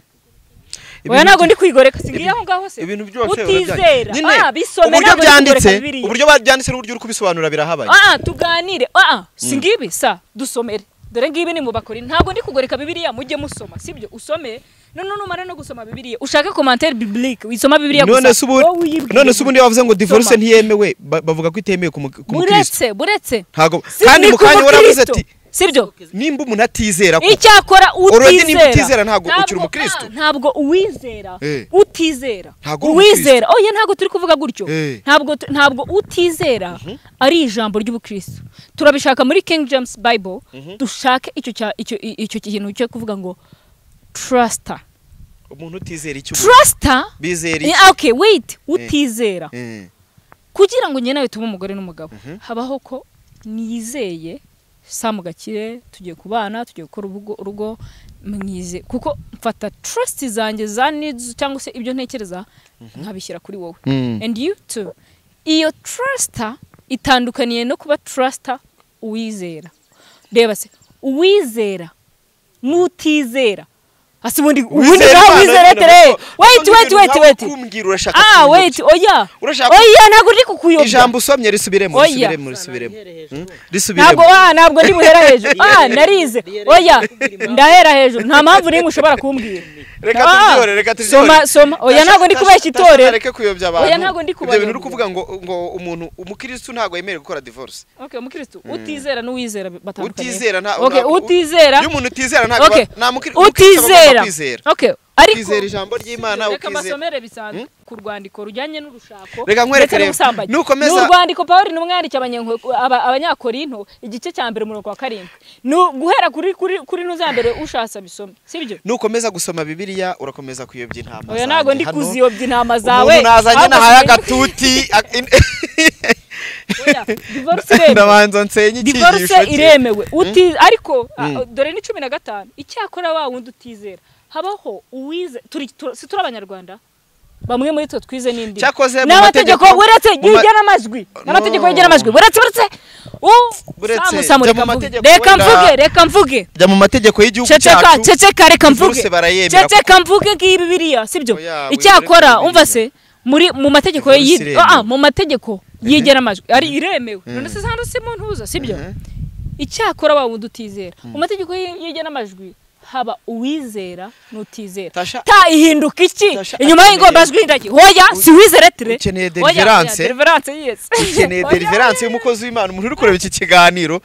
Oya ntabwo ndi kwigoreka, singiye aho ngaho se. Ibintu byose utizera. Bisome uburyo byanditse, uburyo babyanditse n'uburyo uri kubisobanura birahabaye. Tuganire. Singibi sa dusomere. Dore ngibi ni mu Bakorinto. Ntabwo ndi kugoreka Bibiliya, mujye musoma, sibyo? Usome. None numara no gusoma Bibiliya, ushake commentaire biblique, wisoma Bibiliya gusa. None se ubundi bavuze ngo divorce ntiyemewe, bavuga ko itemewe ku mukristo. Buretse. Ntago kandi mukanya waravuze ati sibyo? Nimba umuntu atizera ko icyakora utizera ntago ukiri umukristo. Ntabwo uwizera utizera. Uwizera. Oya ntago turi kuvuga gutyo. Ntabwo utizera ari ijambo ry'ubukristo. Turabishaka muri King James Bible, dushake icyo kintu cyo kuvuga ngo truster. Umuntu utizera icyo truster bizera iki? Okay, wait, utizera. Kugira ngo njye nawe tube umugore n'umugabo, habaho ko nizeye Sam Gakire tugiye kubana, tugiye gukora urugo mwize, kuko mfata trust zanjye za needs cyangwa se ibyo ntekereza nkabishyira kuri wowe. And you too. Iyo truster itandukaniye no kuba truster uwizera. Reba se, uwizera N'utizera. Ase ubundi nawe wizera tere. Wait. Ah, wait, oya. Oya, ntabwo ndi kukuyobya. Ijambo usomye risubiremo. Risubiremo. Ntabwo ndi buhera hejuru. Ah, narize. Oya, ndahera hejuru. Nta mpamvu nimwe ushobora kumbwira. Reka tubyore. Soma. Oya, ntabwo ndi kubeshya itorero. Reka kuyobya abantu. Oya, ntabwo ndi kubayobya. Ibyo bintu uri kuvuga ngo umuntu umukristo ntabwo yemerewe gukora divorce. Okay, umukristo utizera n'uwizera batandukanye. Utizera nta. Okay, utizera. Iyo umuntu utizera ntabwo nta mukristo utizera. Okay, ariko ukizera ijambo ry'Imana ukizera. Reka basomere bisanzwe ku rwandiko rujyanye n'urushako. Reka nkwereke rero. Nukomeza n'urwandiko Paul n'umwandiki abanyakorinto igice cya mbere umurongo wa 7. Guhera kuri ntuzambere ushatse bisome. Sibyo? Nukomeza gusoma Bibiliya urakomeza kuyobya intama zawe. Oya, ntago ndi kuziyobya intama zawe. Umuntu nazanye nahaye agatuti. Oya, divorce iremewe. Ndabanza nsenye icyigisho. Divorce iremewe. Uti ariko dore ni 15. Icyakora wa wundi utizera. Habaho uwize si turi abanyarwanda bamwe muri twe twize n'indi n'amategeko uretse y'igenamajwi n'amategeko y'igenamajwi uretse reka mvuge jya mu mategeko y'igihugu cyacu. Ceceka reka mvuge ceceka mvuge ngiyi Bibiliya sibyo. Icyakora umva se muri mu mategeko mu mategeko y'igenamajwi ari iremewe none se hano si mu ntuza sibyo. Icyakora wa wundi utizera mu mategeko y'igenamajwi haba uwizera n'utizera. Ta ihinduka iki inyuma y'ingombajwi indaki. Hoya si wizera tire. Ukeneye deliverance. Deliverance yes. Ukeneye deliverance y'umukozi w'Imana. Umuntu uri kureba iki kiganiro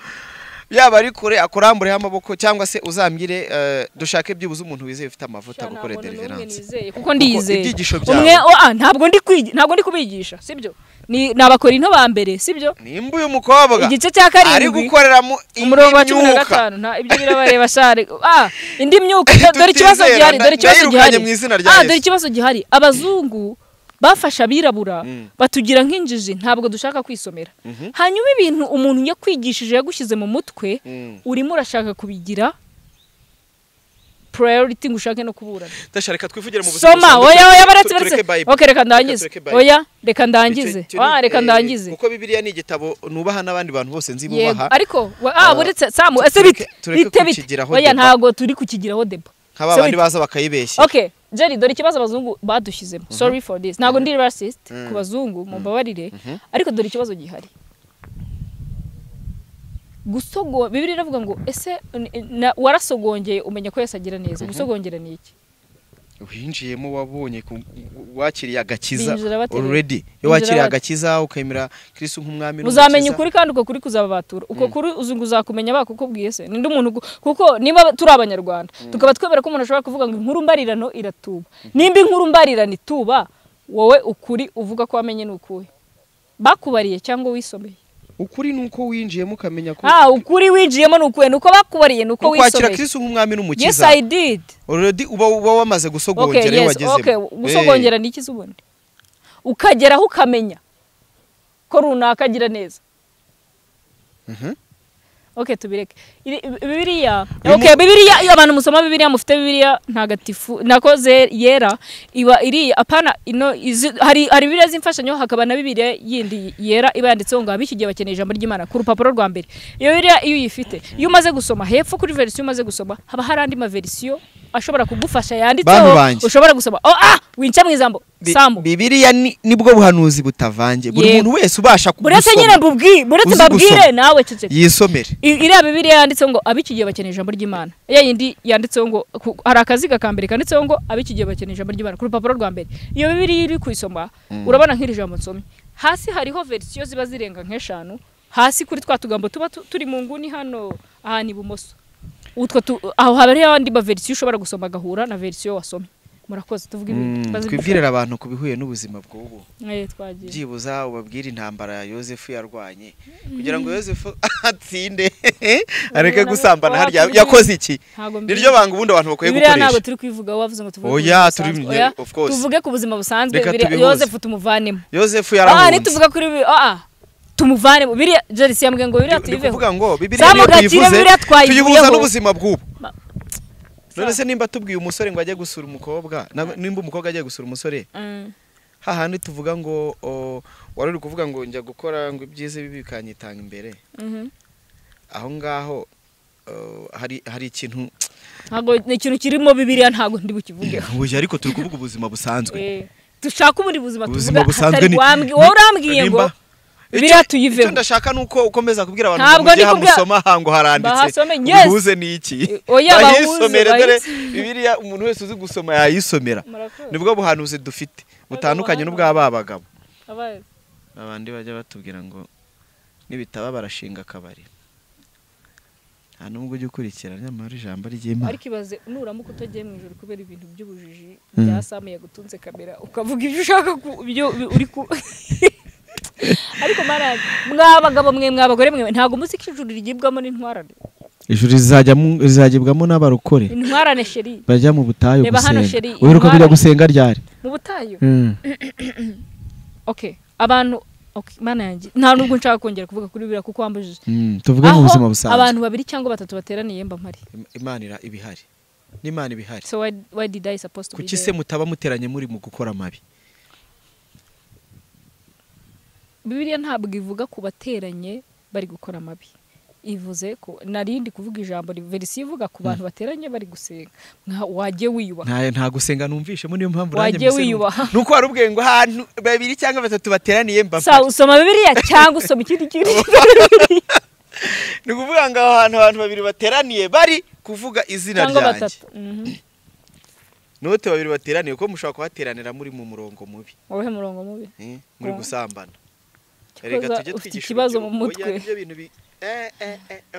yaba ari kure akurambureho amaboko cyangwa se uzambwire dushake byibuze umuntu wizeye ufite amavuta gukora deliverance. Kuko ndiyizeye. Umwe ntabwo ndi kubigisha sibyo. Ni abakorinto ba mbere sibyo. Nimba uyu mukobwa igice cya 7 ari gukorera mu umurongo wa 15 nta ibyo birabareba share. Indi myuka dore ikibazo gihari dore ikibazo gihari. Dore ikibazo gihari. Abazungu bafasha abirabura batugira nk'injiji ntabwo dushaka kwisomera. Hanyuma ibintu umuntu yakwigishije yagushyize mu mutwe urimo urashaka kubigira priority ngo ushake no kuburana. Tasha reka twivugire mu buzima. Soma oya baretse. Okay, reka ndangize. Oya, reka ndangize. Reka ndangize. Kuko Bibiliya ni igitabo nubaha n'abandi bantu bose nzi bubaha. Ariko buretse Samu ese bite oya ntago turi kukigiraho deba. Nk'aba bandi baza bakayibeshya. Okay, Jerry dore ikibazo abazungu badushyizemo. Sorry for this. Ntago ndi racist ku bazungu mumbabarire ariko dore ikibazo gihari. Gusogo Bibiliya iravuga ngo ese warasogongeye umenya ko Yesu agira neza. Gusogongera ni iki? Winjiyemo wabonye wakiriye agakiza already. Iyo wakiriye agakiza ukemera Kristo nk'umwami n'umukiza uzamenya ukuri kandi uko kuri kuzababatura. Uko kuri uzakumenya bakukubwiye se ninde umuntu kuko niba turi abanyarwanda tukaba twemera ko umuntu ashobora kuvuga ngo inkuru mbarirano iratuba. Nimba inkuru mbarirano ituba wowe ukuri uvuga ko wamenye n'ukuhe bakubariye cyangwa wisomeye. Ukuri nuko winjiyemo ukamenya ko ukuri winjiyemo nukuye nuko bakubariye nuko wisomeye. Kwakira Kristo nk'umwami n'umukiza. Yes I did. Already uba wamaze gusogongera iyo wagezemo. Okay, gusogongera ni iki ubundi? Ukageraho ukamenya ko runaka agira neza. Okay, tubireke. Bibiliya. Okay, Bibiliya iyo abantu musoma Bibiliya mufite Bibiliya ntagatifu nakoze yera iba iri apana ino hari Bibiliya zimfashanyo hakaba na Bibiliya yindi yera iba yanditseho ngo abiki gihe bakeneye ijambo ry'Imana ku rupapuro rwa mbere. Iyo Bibiliya iyo uyifite iyo umaze gusoma hepfo kuri version umaze gusoma haba hari andi ma version ashobora kugufasha yanditseho ushobora gusoma. Winca mu ijambo Samu. Bibiliya nibwo buhanuzi butavange. Buri muntu wese ubasha kugusoma. Buretse nyine mbubwi, buretse mbabwire nawe ceceka. Yisomere. Iriya Bibiliya yanditseho ngo abiki gihe bakeneye ijambo ry'Imana. Ya yindi yanditseho ngo hari akaziga ka mbere kanditseho ngo abiki gihe bakeneye ijambo ry'Imana ku rupapuro rwa mbere. Iyo Bibiliya iri kuyisoma urabona nk'iri jambo nsomye. Hasi hariho version ziba zirenga nk'eshanu. Hasi kuri twa tugambo tuba turi mu nguni hano ahani ibumoso. Utwo aho haba hariho andi ma version ushobora gusoma gahura na version wasomye. Murakoze tuvuga ibintu twibwirira abantu kubihuye n'ubuzima bw'ubu. Twagiye byibuza ubabwira intambara ya Yosefu yarwanye kugira ngo Yosefu atsinde areke gusambana harya yakoze iki niryo banga ubundi abantu bakwiye gukoresha. Bibiliya ntabwo turi kwivuga wavuze ngo tuvuge. Oya turi of course tuvuge ku buzima busanzwe. Yosefu tumuvanemo. Yosefu yarahunze. Nituvuga kuri tumuvanemo Bibiliya Jerry yambwiye ngo Bibiliya tuyiveho. Kuvuga ngo Bibiliya tuyivuze tuyihuza n'ubuzima bw'ubu. None se nimba tubwiye umusore ngo ajye gusura umukobwa, nimba umukobwa agiye gusura umusore, hahandi tuvuga ngo wari uri kuvuga ngo njya gukora ngo ibyiza bibi bikanyitanga imbere. Aho ngaho hari ikintu Ntabwo ni ikintu kirimo Bibiliya, ntabwo ndi bukivugeho. Oya, ariko turi kuvuga ubuzima busanzwe. Dushaka ubundi buzima, Ubuzima tuvuga busanzwe hatari wowe urambwiye ngo Bibiliya tuyivemo. Icyo ndashaka nuko ukomeza kubwira abantu Ntabwo ngo mujye ndi kubwira- hamusoma hango haranditse. Bahasome, yes. Ubihuze n'iki? Oya, bahuze, Bayisomere, dore bahise. Bibiliya umuntu wese uzi gusoma yayisomera. Murakoze. Nibwo buhanuzi dufite butandukanye n'ubwa ba bagabo. Abaye. Abandi bajya batubwira ngo nibitaba barashinga akabari. Nta nubwo ujya ukurikira nyamara ijambo ry'Imana. Ariko ibaze nuramuka utagiye mu ijuru kubera ibintu by'ubujiji bya Sam yagutunze kamera ukavuga ibyo ushaka ibyo uri ku Ariko mara mwabagabo mwe mwabagore mwe ntago muzi ko ijuru rigibwamo n'intwarane. Ijuru rizagibwamo n'abarokore. Intwarane sheri. Bajya mu butayu gusenga. Uheruka kujya gusenga ryari? Mu butayu. Okay, abantu okay, mana yanjye nta nubwo nshaka kongera kuvuga kuri biriya kuko wambujije. Tuvuge mu buzima busanzwe. Abantu babiri cyangwa batatu bateraniye mba mpari. Imana ibihari. N'Imana ibihari. So why did I supposed to be? Kuki se mutaba muteranye muri mu gukora amabi? Bibiliya ntabwo ivuga ku bateranye bari gukora amabi. Ivuze ko narindi kuvuga ijambo verisi ivuga ku bantu bateranye bari gusenga. Wagiye wiyubaha. Nta gusenga numvishemo, niyo mpamvu nanjye wagiye wiyubaha. Nuko hari ubwenge ngo ahantu babiri cyangwa batatu bateraniye mba. Sa usoma Bibiliya cyangwa usoma ikindi kintu. Ni kuvuga ngo ahantu abantu babiri bateraniye bari kuvuga izina ryanjye. Note babiri bateraniye ko mushobora kuhateranira muri mu murongo mubi. Wowe murongo mubi? Muri gusambana. Reka tujye twigisha ikibazo mu mutwe. Ibyo bintu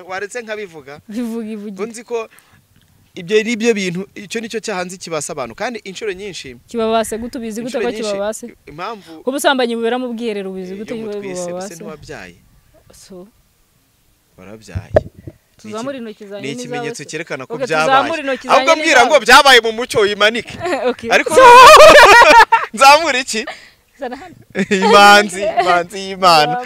waretse nkabivuga. Bivuga. Nzi ko ibyo ari byo bintu icyo nicyo cyahanze kibasa abantu kandi inshuro nyinshi kibabase gute ubizi gute ko kibabase? Impamvu ko ubusambanyi bubera mu bwiherero ubizi gute kibabase? Ntiwabyaye. So warabyaye. Tuzamura intoki zanjye ni ikimenyetso cyerekana ko Okay, byabaye. Ahubwo mbwira ngo byabaye mu mucyo uyimanike. Ariko nzamura iki? Imanzi, imanzi y'Imana.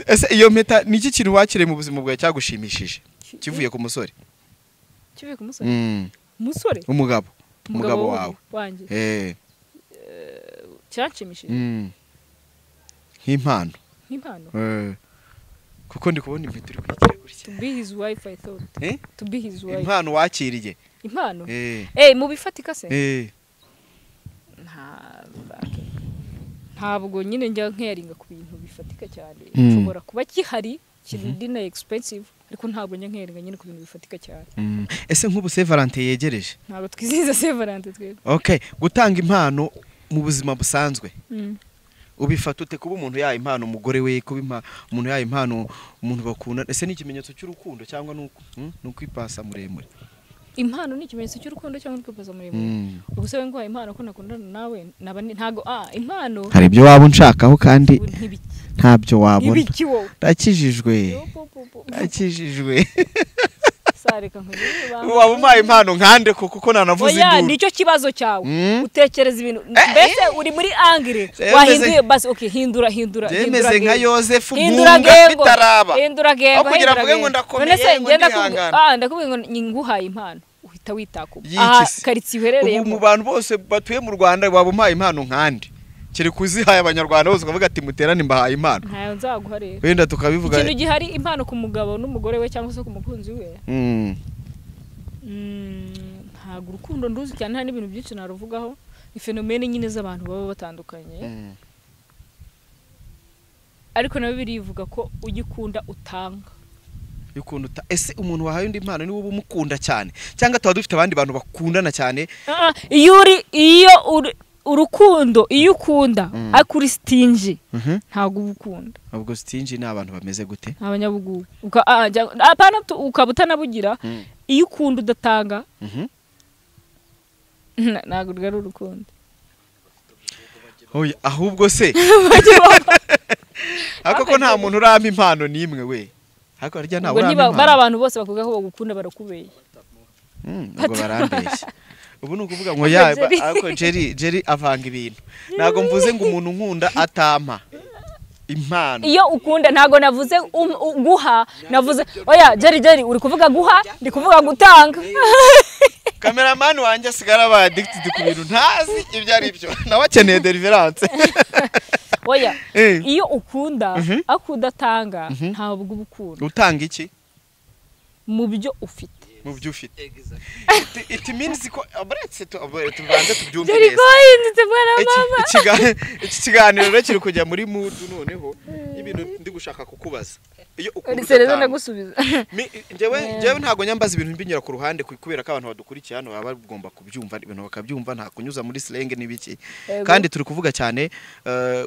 Ese iyo mpeta ni iki kintu wakiriye mu buzima bwawe cyagushimishije? Kivuye ku musore? Kivuye ku musore? Umusore? Umugabo. Umugabo wawe. Wanjye. Cyanshimishije. Nk'impano. Nk'impano. Kuko ndi kubona impeta uri kuyikira gutya. To be his wife I thought. To be his wife. Impano wakiriye. Impano? Mu bifatika se? Ntabwo nyine njya nkeyaringa ku bintu bifatika cyane. Nshobora kuba kihari kiri na expensive ariko ntabwo njya nkeyaringa nyine ku bintu bifatika cyane. Ese nk'ubu Saint Valentin yegereje? Ntabwo twizihiza Saint Valentin twebwe. Okay, gutanga impano mu buzima busanzwe. Ubifata ute kuba umuntu yaha impano umugore we, kuba umuntu yaha impano umuntu bakunda? Ese ni ikimenyetso cy'urukundo cyangwa nukwipasa muremure? Impano ni ikimenyetso cy'urukundo cyangwa kwipasa muremure? Ubuse we nguhaye impano ko nakundana nawe naba ntago impano hari ibyo waba unshakaho kandi ntabyo wabona. Ndakijijwe. Ndakijijwe. Sareka nkugire waba umpaye impano nkande kuko nanavuze induru. Oya nicyo kibazo cyawe. Utekereza ibintu mbese uri muri angre wahinduye basi. Okay, hindura hindura hindura. Nka Yosefu mpunga bitaraba. Hindura gengo. Kugira mvuge ngo ndakomeye ngo ndihangana. Ndakubwiye ngo nguhaye impano uhita witakuba. Aha karitsiye uherereyemo. Ubu mu bantu bose batuye mu Rwanda waba umpaye impano nkande. Kiri kuzihaye abanyarwanda bose ukavuga ati muterane mbahaye impano. Ntayo nzaguha rero. Wenda tukabivuga. Ikintu gihari impano ku mugabo n'umugore we cyangwa se ku mukunzi we. Ntabwo urukundo nduzi cyane nta n'ibintu byinshi naruvugaho. Ni phenomene nyine z'abantu baba batandukanye. Ariko na Bibiliya ivuga ko ugikunda utanga. Ukunda ese umuntu wahaye undi impano niwe umukunda cyane cyangwa tuba dufite abandi bantu bakundana cyane? Iyo uri iyo urukundo iyo ukunda akuri stingy ntago ubukunda. Ubwo stingy ni abantu bameze gute? Abanyabugugu. Apana ukaba utanabugira. Iyo ukunda udatanga ntago rwari urukundo. Oya ahubwo se ariko ko nta muntu urampa impano nimwe we. Ariko harya nta urampa impano. Bari abantu bose bakuvuga ko bagukunda barakubeye. Ubwo barambeshya. Ubu nukuvuga ngo ya ariko Jerry avanga ibintu. Ntago mvuze ngo umuntu nkunda atampa impano. Iyo ukunda ntago navuze guha, navuze oya Jerry uri kuvuga guha, ndi kuvuga gutanga. Cameraman wanjye asigara aba addicted ku bintu ntazi ibyo ari byo. Nawe akeneye deliverance. Oya, iyo ukunda akudatanga ntabwo uba ukunda. Utanga iki? Mu byo ufite. Mu byo ufite. It means ko abaretse tubanze tubyumve Jerry neza. wahindutse mwana wa mama. Iki kiganiro rero kiri kujya muri mood noneho y'ibintu ndi gushaka kukubaza. Iyo ukunda Rero udatanga. ndagusubiza. Njyewe ntago nyambaza ibintu mbinyura ku ruhande kubera ko abantu badukurikiye hano baba bagomba kubyumva, ibintu bakabyumva nta kunyuza muri slang n'ibiki. Kandi turi kuvuga cyane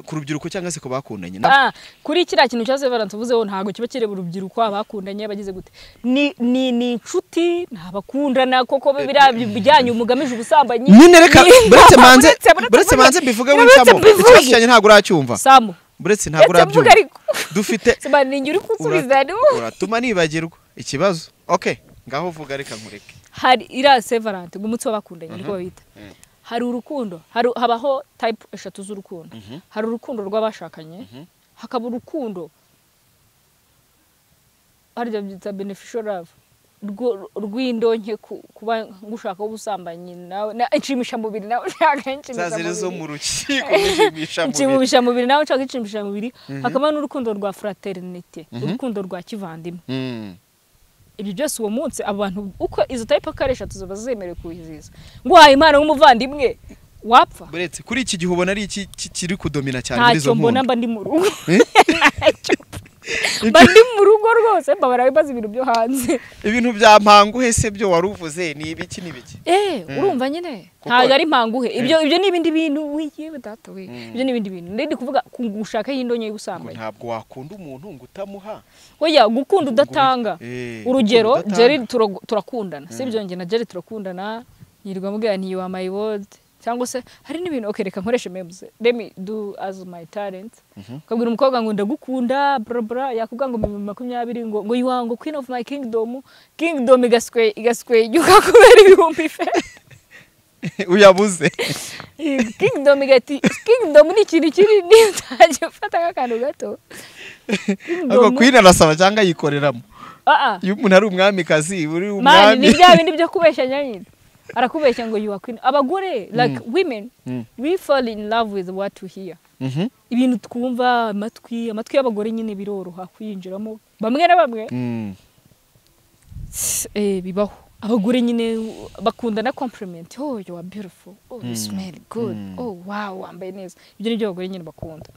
ku rubyiruko cyangwa se ku bakundanye. Kuri kiriya kintu cya Severance uvuzeho ntago kiba kireba urubyiruko, abakundanye bagize gute. Ni inshuti, ntabakundana koko biriya bijyanye umugamije ubusambanyi. Nyine reka buretse manze mbivuge wincamo. Ikibazo cyanjye ntago uracyumva. Samu. Buretse ntago urabyumva. Dufite Sima ninjye uri kunsubiza ni uratuma nibagirwa ikibazo. Okay, ngaho vuga reka nkureke. Hari iriya Severance ngo umunsi w'abakundanye niko babita. Hari urukundo, habaho type 3 z'urukundo. Hari urukundo rw'abashakanye, hakaba urukundo harya byita beneficial love rw'indonke kuba ngushaka ubusambanyi nawe inshimisha mubiri nawe ushaka inshimisha mubiri zo mu rukiko inshimisha mubiri nawe ushaka inshimisha mubiri. Hakaba n'urukundo rwa fraternité, urukundo rwa kivandimwe. Ibyo byose uwo munsi abantu uko izo type akare 3 ziba zemerewe kuyiziza. Nguhaye impano nk'umuvandimwe wapfa. Buretse kuri iki gihe ubona ari iki kiri kudomina cyane muri izo nkunda. Ntacyo mbona mba ndi mu rugo. Mba ndi mu rugo rwose mbabara bibaza ibintu byo hanze. Ibintu bya mpanguhe se byo waruvuze ni ibiki n'ibiki? Urumva nyine ntabwo ari mpanguhe. Ibyo ni ibindi bintu wiyewe data we. Ibyo ni ibindi bintu. Ndi kuvuga gushaka y'indonke y'ubusambanyi. Ntabwo wakunda umuntu ngo utamuha. Oya, gukunda udatanga. Urugero Jerry turakundana. Sibyo nge na Jerry turakundana, yirirwa mubwira nti you are my world. Cyangwa se hari n'ibintu okay reka nkoreshe memes, let me do as my talent. Ukabwira umukobwa ngo ndagukunda bra bra, yakubwira ngo 20 ngo you are ngo queen of my kingdom, kingdom igaswe yukakubera ibihumbi fe uyabuze. Kingdom igati kingdom ni ikintu kinini utaje ufata akantu gato. Ariko queen arasaba cyangwa yikoreramo. Iyo umuntu ari umwami kazi uri umwami ni bya bindi byo kubeshya nyine. Arakubeshya ngo you are queen. Abagore like women we fall in love with what we hear. Ibintu twumva amatwi y'abagore nyine biroroha kwinjiramo bamwe na bamwe. Bibaho. Abagore nyine bakunda na compliment. Oh you are beautiful. Oh you smell good. Oh wow wambaye neza. Ibyo nibyo abagore nyine bakunda.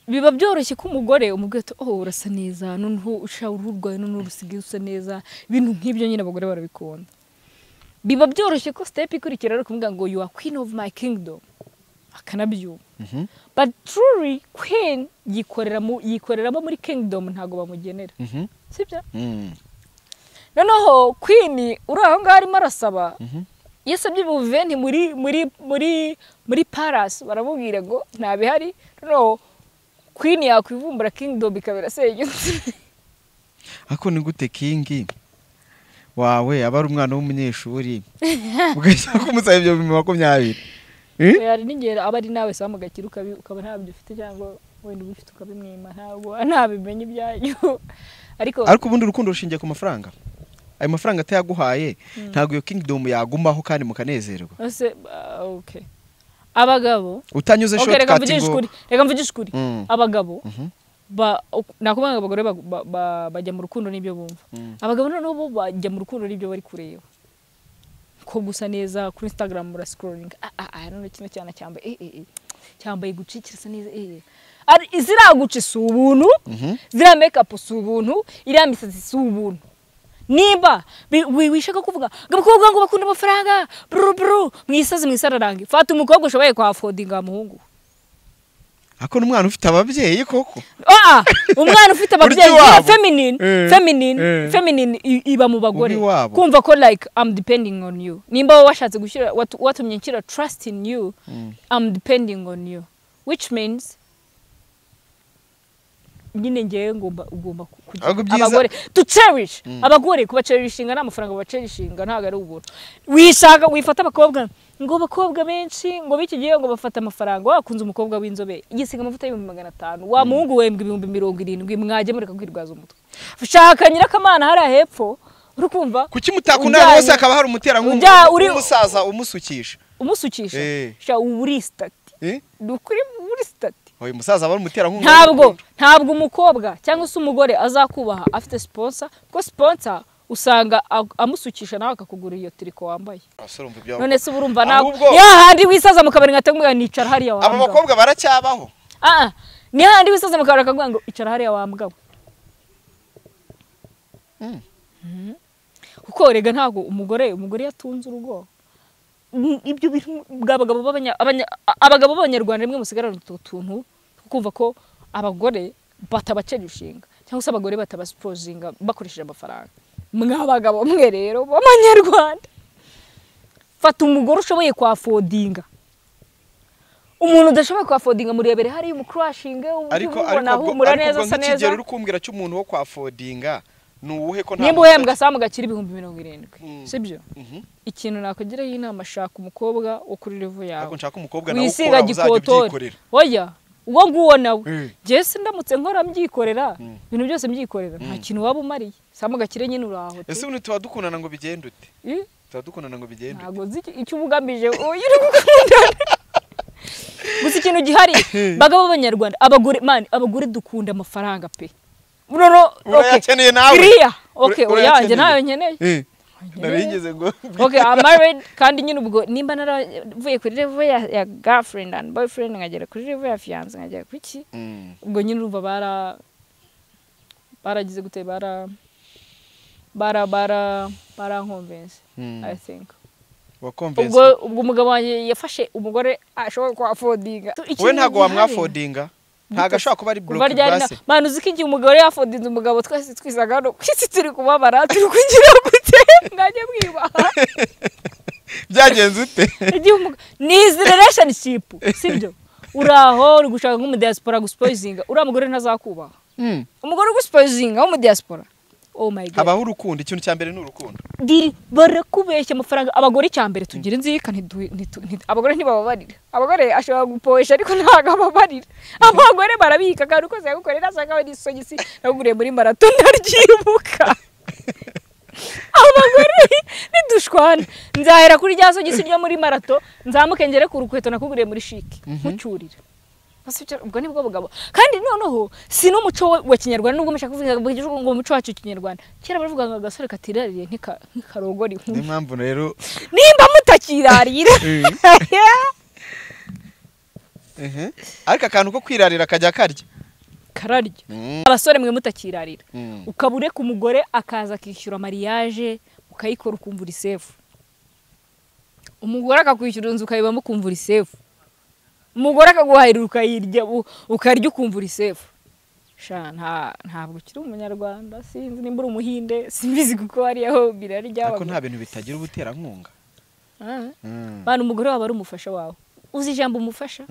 Biba byoroshye ko umugore umubwira ati oh urasa neza, noneho usha uruhu rwawe noneho rusigaye usa neza, ibintu nk'ibyo nyine abagore barabikunda. Biba byoroshye ko step ikurikira ari kumubwira ngo you are queen of my kingdom, akanabyumva. But truly queen yikoreramo muri kingdom, ntago bamugenera. Sibyo? Noneho queen uri aho ngaho arimo arasaba, yasabye ubuventi muri muri muri muri palace, baramubwira ngo ntabihari. Noneho queen yakwivumbura kingdom ikabera senyutse. Ako ni gute king wawe aba ari umwana w'umunyeshuri ugashaka kumusaba ibyo 20? Yari ningera aba ari nawe samu gakira ukaba ntabyo ufite cyangwa wenda ubifite ukabimwima, ntabwo ntabimenye ibyayo. Ariko ubundi urukundo rushingiye ku mafaranga. Ayo mafaranga atayaguhaye ntabwo iyo kingdom yagumaho kandi mukanezerwa. Ese okay. Abagabo utanyuze shortcut ngo reka mvugishe ukuri. Abagabo nakubanga abagore bajya mu rukundo n'ibyo bumva. Abagabo noneho bo bajya mu rukundo n'ibyo bari kureba. Ko gusa neza kuri Instagram mura scrolling, none kino cyana cyambaye cyambaye Gucci kirasa neza ari zira Gucci si ubuntu, zira makeup si ubuntu, iriya misatsi si ubuntu. Niba wishaka kuvuga ngo abakobwa ngo bakunda amafaranga bru bru mwisazi mwisararange, fata umukobwa ushoboye kwa affordinga muhungu. Ako n'umwana ufite ababyeyi koko. Umwana ufite ababyeyi feminine feminine iba mu bagore. Kumva ko like I'm depending on you. Nimba washatse gushyira watumye nshyira trust in you, I'm depending on you, which means nyine ngewe ngomba ugomba kugira abagore to cherish. Abagore kuba cherishinga n'amafaranga ba cherishinga ntago ari ubuntu. Wishaka wifata abakobwa ngo abakobwa benshi ngo biki gihe ngo bafata amafaranga, wakunze umukobwa w'inzobe igisiga amavuta y'500,000, wa muhungu wembwe 70,000, mwajye mureka kwirwaza umutwe. Shaka nyirakamana hari hepfo uri kumva kuki mutakundana bose akaba hari umuterankunga umusaza umusukisha sha uri stati. Ni ukuri muri status. Oya, umusaza aba ari umuterankunga. Ntabwo umukobwa cyangwa se umugore azakubaha afite sponsor, kuko sponsor usanga amusukisha nawe akakugura iyo triko wambaye. None se urumva nawe ya handi wisaza mu kabari ngatamwe nicara hariya wambwa. Abo bakobwa baracyabaho. Ni handi wisaza mu kabari akakubwira ngo icara hariya wambwa. Kuko rega ntago umugore yatunze urugo. Ibyo bintu bw'abagabo abagabo b'abanyarwanda rimwe musigarana utu tuntu kumva ko abagore batabacerushinga cyangwa se abagore batabaspozinga bakoresheje amafaranga. Mwabagabo mwe rero b'abanyarwanda, fata umugore ushoboye kwafodinga. Umuntu udashoboye kwafodinga murebere hari umucrashinge ubona humura neza asa neza. Ariko uri kumbwira cy'umuntu wo kwafodinga nuwuhe ko nta nimba uhembwa samu gakira 70,000 sibyo? Ikintu nakugiraho inama, shaka umukobwa wo kuri level yawe. Ariko nshaka umukobwa nawe ukora uzajya ubyikorera. Oya, uwo nguwo nawe je se ndamutse nkora mbyikorera ibintu byose mbyikorera nta kintu waba umariye. Samu gakire nyine uraho. Ese ubu tuba dukundana ngo bigende ute? Tuba dukundana ngo bigende ute? Ntago nzi icyo ubugamije uri gukundana. Gusa ikintu gihari bagabo b'abanyarwanda, abagore man, abagore dukunda amafaranga pe. No, okay. Nawe. Kriya. Okay, oya nje nayo nkeneye. Narigeze ngo. Okay, I'm married kandi nyine ubwo nimba naravuye kuri level ya girlfriend and boyfriend ngagera kuri level ya fiance ngagera kuki? Ubwo nyine urumva baragize gute bara convince I think. Ubwo umugabo wanjye yafashe umugore ashobora kwa affordinga. Wowe ntago wamwafodinga? Ntago ashobora kuba ari block base. Manu uzi ko igihe umugore yafodinze umugabo twese twisaga hano kwisi turi kubabara turi kugira gute ngajye mwibaha. Byagenze ute? Igihe ni relationship sibyo? Uraho uri gushaka nk'umu diaspora guspoisinga uriya mugore ntazakubaha. Umugore uguspoisinga wo mu diaspora. Oh my God. Habaho urukundo, ikintu cya mbere ni urukundo. Diri barakubeshya amafaranga abagore cyambere tugira inzika abagore ntibababarira. Abagore ashobora gupoesha ariko ntago ababarira. Abagore barabika kandi uko yagukorera asanga bari isogisi naguriye muri marathon ndaryibuka. Abagore nidushwana nzahera kuri rya sogisi ryo muri marathon nzamuke ngere ku rukweto nakuguriye muri chic nkucyurira. Ubwo nibwo bugabo kandi noneho si n'umuco wa kinyarwanda nubwo mushaka kuvuga ngo umuco wacu kinyarwanda kera baravuga ngo agasore katirariye ntikarogora inkumi. Ni mpamvu rero nimba mutakirarira ariko akantu ko kwirarira kajya karya kararya. Abasore mwe mutakirarira ukabureka umugore akaza akishyura mariage ukayikora ukumvura isefu, umugore akakwishyura inzu ukayibamo ukumvura isefu, umugore akaguhahira ukayirya ukarya ukumvura isefu. Sha ntabwo ukiri umunyarwanda, sinzi nimba uri umuhinde simbizi kuko hariyaho birarya. Ariko nta bintu bitagira ubuterankunga. Bana umugore wawe ari umufasha wawe, uzi ijambo umufasha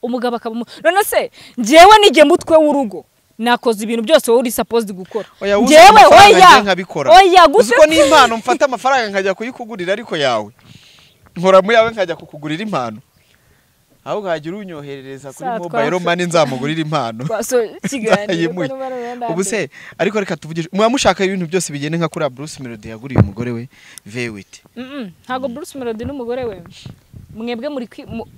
umugabo akaba none se njyewe nige mutwe w'urugo nakoze ibintu byose wowe uri supposed gukora. Njyewe oya oya gusa uko ni impano mfata amafaranga nkajya kuyikugurira ariko yawe nkora mu yawe nkajya kukugurira impano. Aho ukagira unyoherereza kuri mobile money nzamugurira impano. Ubu se ariko reka tuvugishe mwa mushaka ibintu byose bigende nka kuri Bruce Melody yaguriye umugore we V8. Ntago Bruce Melody n'umugore we mwebwe muri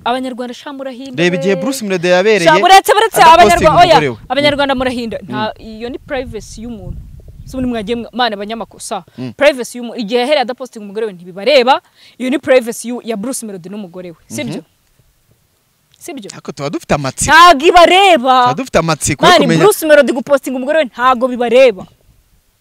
abanyarwanda sha murahinda. Reba igihe Bruce Melody yabereye. Sha muretse abanyarwanda oya abanyarwanda murahinda. Nta iyo ni privacy y'umuntu. Si muri mwagiye mana abanyamakosa privacy y'umuntu igihe yahereye adaposting umugore we ntibibareba, iyo ni privacy ya Bruce Melody n'umugore we sibyo? Sibyo? Ariko tuba dufite amatsiko. Ntago ibareba. Tuba dufite amatsiko yo kumenya. Bruce Melody gupostinga umugore we ntago bibareba.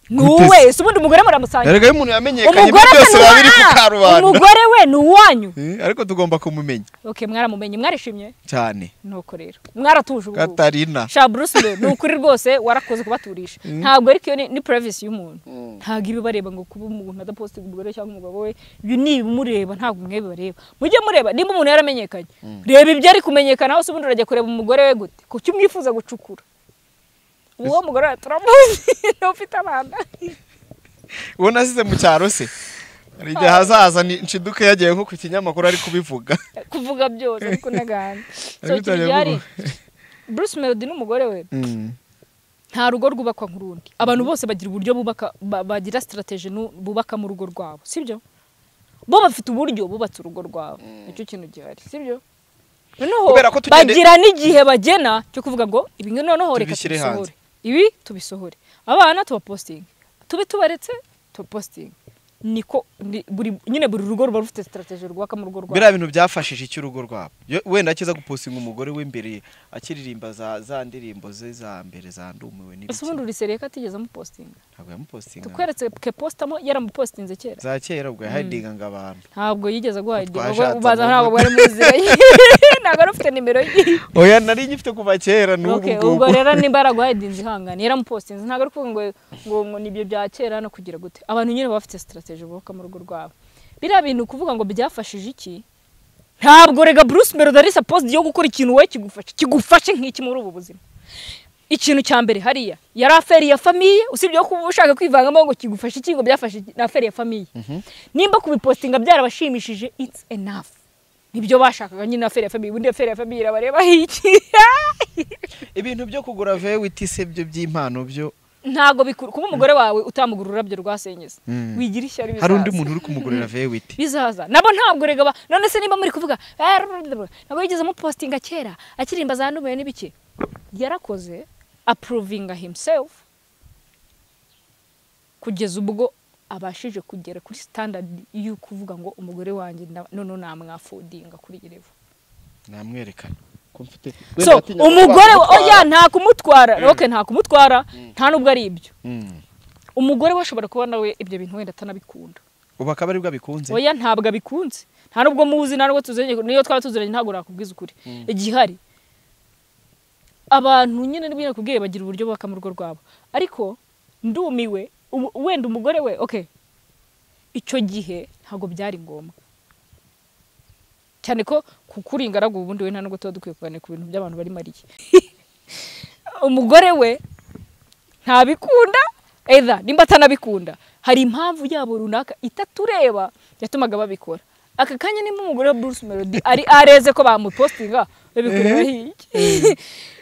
Nuwe, se ubundi umugore muramusangira. Erega umuntu yamenyekanye byose babiri ku karubanda. Umugore we ni uwanyu. Ariko tugomba kumumenya. Okay, mwaramumenye, mwarishimye? Cyane. Nuko rero. Mwaratuje ubu. Katarina. Sha Bruce Melody ni ukuri rwose warakoze kubaturisha. Ntabwo ariko iyo ni privacy y'umuntu. Ntago ibibareba ngo kuba umuntu adapostinga umugore cyangwa umugabo we, ibyo ni ibimureba ntabwo mwe bibareba. Mujye mureba nimba umuntu yaramenyekanye. Reba ibyo ari kumenyekana hose ubundi urajya kureba umugore we gute? Kuki umwifuza gucukura? Uwo mugore turamuzi ufite abana. Uwo nasize mu cyaro se. Hari igihe hazaza nshiduke yagiye nko ku kinyamakuru ari kubivuga. Kuvuga byose ariko nagana. So cyari Bruce Melody n'umugore we. Nta rugo rwubakwa nk'urundi. Abantu bose bagira uburyo bubaka bagira strategy bubaka mu rugo rwabo, sibyo? Bo bafite uburyo bubatse urugo rwabo. Nicyo kintu gihari, sibyo? Noneho Kubera ko tugende- bagira n'igihe bagena cyo kuvuga ngo ibi ngibi noneho reka Tubishyire tubisohore, ibi tubisohore, abana tubapostinge, tube tubaretse tubapostinge. Niko buri nyine buri rugo ruba rufite strategy rwubaka mu rugo rwabo. Biriya bintu byafashije iki urugo rwabo? Wenda akiza gupostinga umugore w'imbere akiririmba za ndirimbo ze za mbere za ndumiwe Ese n'ibiki. ubundi uri seriye ko atigeze amupostinga? Ntabwo yamupostinga. Tukweretse ke postamo, yaramupostinze kera. Za kera ubwo yahidinga ngo abantu. Ntabwo yigeze aguhidinga, Twashatse ubaza amavuta. ntabwo wari muziranye, ntabwo wari ufite nimero ye. Oya, nari nyifite kuva kera n'ubu Okay, ngubu. ubwo rero nimba yaraguhidinze ihangane, yaramupostinze. Ntabwo ari kuvuga ngo nibyo bya kera no kugira gute. Abantu nyine baba bafite strategy bubaka mu rugo rwabo. Biriya bintu kuvuga ngo byafashije iki, ntabwo rega Bruce Melody ari supposed yo gukora ikintu wowe kigufashe nk'iki muri ubu buzima. Ikintu cya mbere hariya yari affaire ya famille, usibye ko kuba ushaka kwivangamo ngo kigufashe iki, ngo byafashe iki, ni affaire ya famille. Nimba kubipostinga byarabashimishije, it's enough, nibyo bashakaga nyine, affaire ya famille. Ubundi affaire ya famille irabareba iki? Ibintu byo kugura V8 se byo by'impano byo? Ntabwo bikuru kuba umugore wawe utamugura ururabyo rwasenyeze, wigira ishyari, Hari undi bizaza. muntu uri kumugurira V8. Bizaza nabo ntabwo rega none se nimba muri kuvuga ntabwo yigeze amupostinga kera akiririmba za ndumiwe n'ibiki, yarakoze approvinga himself kugeza ubwo abashije kugera kuri standard y'ukuvuga ngo umugore wanjye none namwafodinga kuri iyi level. Namwerekana ko mfite. So umugore oya, nta kumutwara, okay, nta kumutwara, nta nubwo ari ibyo. Umugore we ashobora kuba nawe ibyo bintu wenda atanabikunda. Ubu akaba aribwo abikunze. Oya, ntabwo abikunze, nta nubwo muzi, nta nubwo tuziranye. Niyo twaba tuziranye ntabwo nakubwiza ukuri. Igihari abantu nyine nibwo nakubwiye bagira uburyo bubaka mu rugo rwabo. Ariko ndumiwe, wenda umugore we, okay, icyo gihe ntabwo byari ngombwa cyane ko kukuri ingaragu ubundi we nta nubwo tuba dukwiye kuganira ku bintu by'abantu bari mariye. Umugore we ntabikunda, either nimba atanabikunda hari impamvu yabo runaka itatureba yatumaga babikora. Aka kanya nimba umugore wa Bruce Melody ari areze ko bamupostinga, babikorera iki?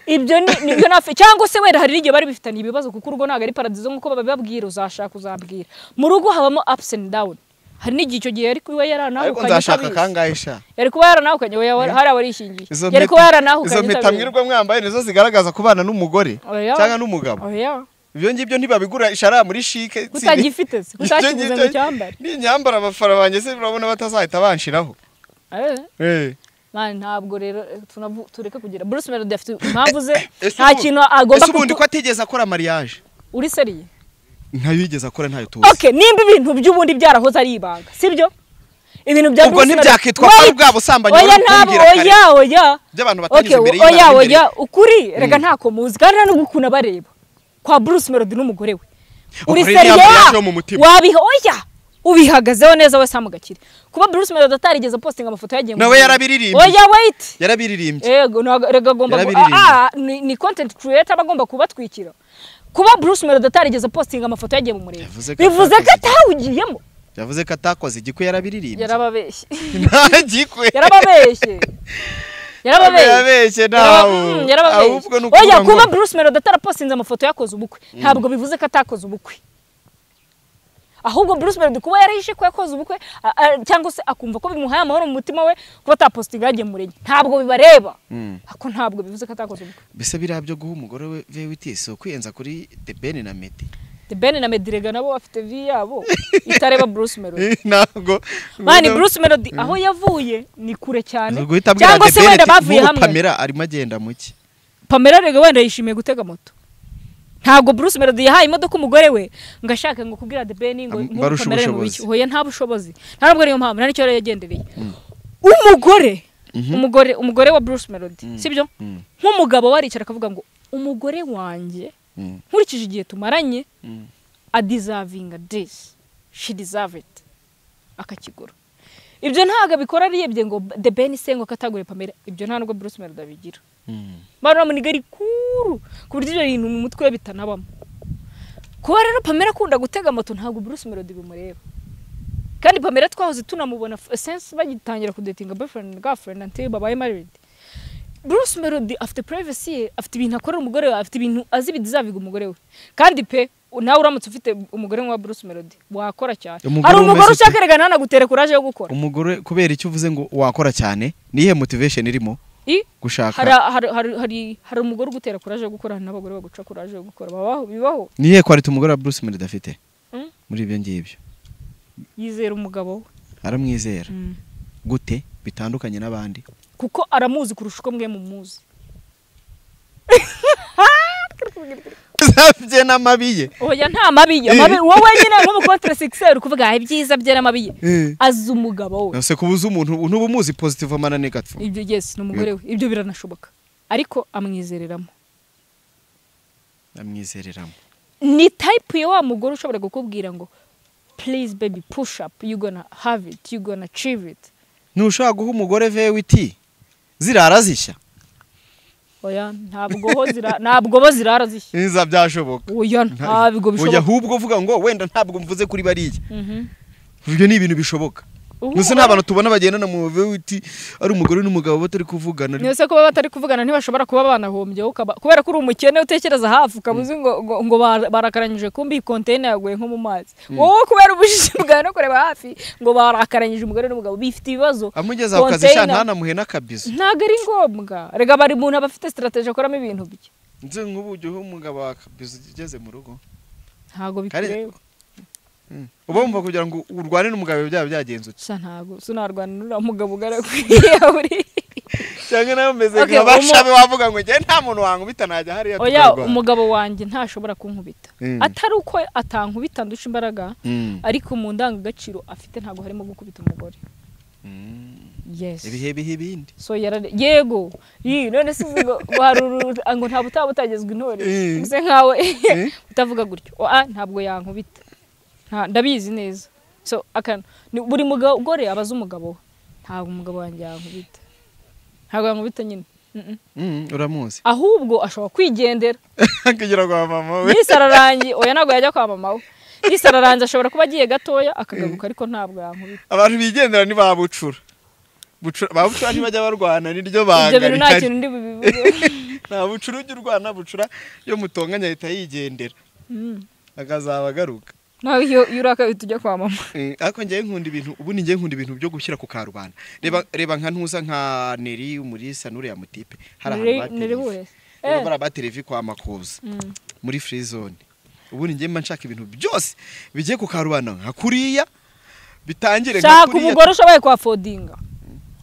Ibyo nibyo nafe, cyangwa se wenda hari n'igihe bari bifitanye ibibazo, kuko urugo ntabwo ari paradizo nk'uko babibabwira. Uzashaka uzabwira, mu rugo habamo ups and down. Hari n'igihe icyo gihe yari kuba Ariko yaranahukanye nzashaka utabizi. kangahe sha? Yari kuba yaranahukanye, oya, hari abarishingiye, Izo yari kuba yaranahukanye izo mpeta utabizi. mwirirwa mwambaye nizo zigaragaza kubana n'umugore Oya. cyangwa n'umugabo? Oya. Ibyo ngibyo ntibabigura ishara muri chic. Kutagifite se, kutakibuze ngo cyambare? Ninyambara abafana banjye se urabona batazahita banshiraho? Man, ntabwo rero tureke kugira Bruce Melody afite impamvu ze, Ese nta kintu agomba ese ubundi ko atigeze akora mariage? Uri seriye? Ntayo yigeze akora, ntayo tuzi. Okay, nimba ibintu by'ubundi byarahoze ari ibanga, sibyo? Ibintu bya Ubwo Bruce Melody- ntibyakitwa ko ari Wait! bwa busambanyi Oya, wari ntabwo, kumbwira kare? oya, oya. By'abantu batanyuze Okay, imbere y'Imana oya, n'imbere. oya, ukuri rega ntako muzi, kandi nta nubwo ukuntu abareba kwa Bruce Melody n'umugore we. Uri Ukuri niya seriye? mariage yo mu mutima. Wabiha, oya, ubihagazeho neza we Sam Gakire? Kuba Bruce Melody atarigeze postinga amafoto yagiye mu Nawe murenge. yarabiririmbye. Oya, wait. Yarabiririmbye. Yego, ntabwo rega agomba Yarabiririmbye. Ni content creator, aba agomba kubatwikira. Kuba Bruce Melody atarigeze postinga amafoto yagiye mu murenge Yavuze ko bivuze ko atakoze. atawugiyemo? Yavuze ko atakoze igikwe, yarabiririmbye. Yarababeshye. Nta gikwe. Yarababeshye, yarababeshye. Yarabeshye nawe. Yarababeshye. Ahubwo ni Oya, ukuvuga ngo kuba Bruce Melody atarapostinze amafoto yakoze ubukwe ntabwo bivuze ko atakoze ubukwe. Ahubwo Bruce Melody kuba yarahishe ko yakoze ubukwe, cyangwa se akumva ko bimuhaye amahoro mu mutima we kuba atapostinga yagiye mu murenge, ntabwo bibareba ako, ntabwo bivuze ko atakoze ubukwe. Mbese biriya byo guha umugore we V8 si ukwiyenza kuri The Ben na Meddy? The Ben na Meddy rega nabo bafite vie yabo itareba Bruce Melody. Ntabwo Man, Bruce Melody aho yavuye ni kure cyane. Guhita abwira Cyangwa The se Ben wenda ati, bavuye "Nk'ubu hamwe." Pamela arimo agenda muki? Pamela rega wenda yishimiye gutega moto. Ntabwo Bruce Melody yahaye imodoka umugore we ngo ashake ngo kubwira The Ben ngo nk'ubu Barusha Pamela ari mu ubushobozi. biki. Oya, nta bushobozi, nta nubwo ariyo mpamvu, nta nicyo yari yagendereye. Umugore wa Bruce Melody, sibyo? Nk'umugabo waricara akavuga ngo umugore wanjye, nkurikije igihe tumaranye, adeservinga this, she deserve it, akakigura. Ibyo ntabwo abikora arebye ngo The Ben se ngo katagure Pamela. Ibyo nta nubwo Bruce Melody abigira. Bano muniga ari kuru ku buryo ibyo bintu mu mutwe we bitanabamo. Kuba rero Pamela akunda gutega moto ntabwo Bruce Melody bimureba. Kandi Pamela twahoze tunamubona since bagitangira kudatinga, boyfriend and girlfriend, until babaye married. Bruce Melody afite privacy ye, afite ibintu akorera umugore we, afite ibintu azi bideservinga umugore we. Kandi pe, nawe uramutse ufite umugore nka Bruce Melody wakora cyane. Umugore Hari umugore umeze ute? ushaka rega ntanagutere courage yo gukora. Umugore, kubera icyo uvuze ngo wakora cyane, niyihe motivation irimo? Gushaka hari umugore ugutera courage yo gukora, n'abagore baguca courage yo gukora. Babaho, bibaho. Niye quality umugore wa Bruce Melody afite muri ibyo ngibyo? Yizera umugabo we. Aramwizera. Gute bitandukanye n'abandi? Kuko aramuzi kurusha uko mwe mumuzi. Bye n'amabiye. Oya, nta mabiye. Amabi wowe nyine nk'umukontre sexuel kuvuga ibyiza bye n'amabiye. Azi umugabo we. Nase kubuza umuntu ntuba umuzi positive amana negative. Ibyo yes, ni umugore we. Ibyo biranashoboka. Ariko amwizereramo. Amwizereramo. Ni type ya wa mugore ushobora kukubwira ngo please baby, push up, you gonna have it, you gonna achieve it. Ntushobora guha umugore VWT zirara zishya. Oya, ntabwo bo zirara zishya. Niza byashoboka. Oya, ntabwo bishoboka. Oya, ahubwo uvuga ngo wenda ntabwo mvuze kuri bariya. Ibyo ni ibintu bishoboka. Gusa nta bantu tubona bagendana mu VWT ari umugore n'umugabo batari kuvugana. Nese kuba batari kuvugana ntibashobora kuba banahombye kubera ko uri umukene utekereza hafi ukabuzi ngo barakaranyije kumbi container yaguye nko mu mazi. Wowe kubera ubujiji bwawe no kureba hafi ngo barakaranyije umugore n'umugabo bifite ibibazo. Amugeza ku kazi sha ntanamuhe n'akabizo. Ntago ari ngombwa. Rega bari umuntu aba afite strategy akoramo ibintu bye. Nze nk'ubu ujye umugabo akabizo ugeze mu rugo. Ntago bikureba. Uba wumva kugira ngo urwane n'umugabo byaba byagenze ute? Sha ntago sinarwana n'uriya mugabo ugarakwiye uri. Cyangwa nawe umeze nka bashabe wavuga ngo njye nta muntu wankubita najya hariya tukarwana. Oya, umugabo wanjye ntashobora kunkubita. Atari uko atankubita ndusha imbaraga, ariko mu ndangagaciro afite ntago harimo gukubita umugore. Yes. Ibihe bihe bindi. So yego. None se ngo ngo nta butaba butagezwe intore. Uze nkawe utavuga gutyo. Ntabwo yankubita. Ndabizi neza. So buri mugore abaza umugabo, ntabwo umugabo wanjye yankubita. Ntabwo yankubita nyine. Uramuzi. Ahubwo ashobora kwigendera. Kugira kwa mama we. Nisararangi, oya ntabwo yajya kwa mama we. Nisararangi ashobora kuba agiye gatoya akagaruka ariko ntabwo yankubita. Abantu bigendera ni babucura. Babucura ntibajya barwana niryo banga. Ibyo bintu nta kintu ndi bubivuge. Nta bucura ujya urwana bucura yo mutonganya ahita yigendera. Akazaba agaruka. Nawe iyo urakaye tujya kwa mama. Ariko ngiye nkunda ibintu ubu ngiye nkunda ibintu byo gushyira ku karubanda. Reba nka ntuza nka Neri Umurisa nure ya mutipe. Hari ahantu bateri. Bateri vi kwa Makuza. Muri free zone. Ubu ngiye mba nshaka ibintu byose bigiye ku karubanda nka kuriya bitangire nka kuriya. Shaka umugore ushoboye kwa fodinga.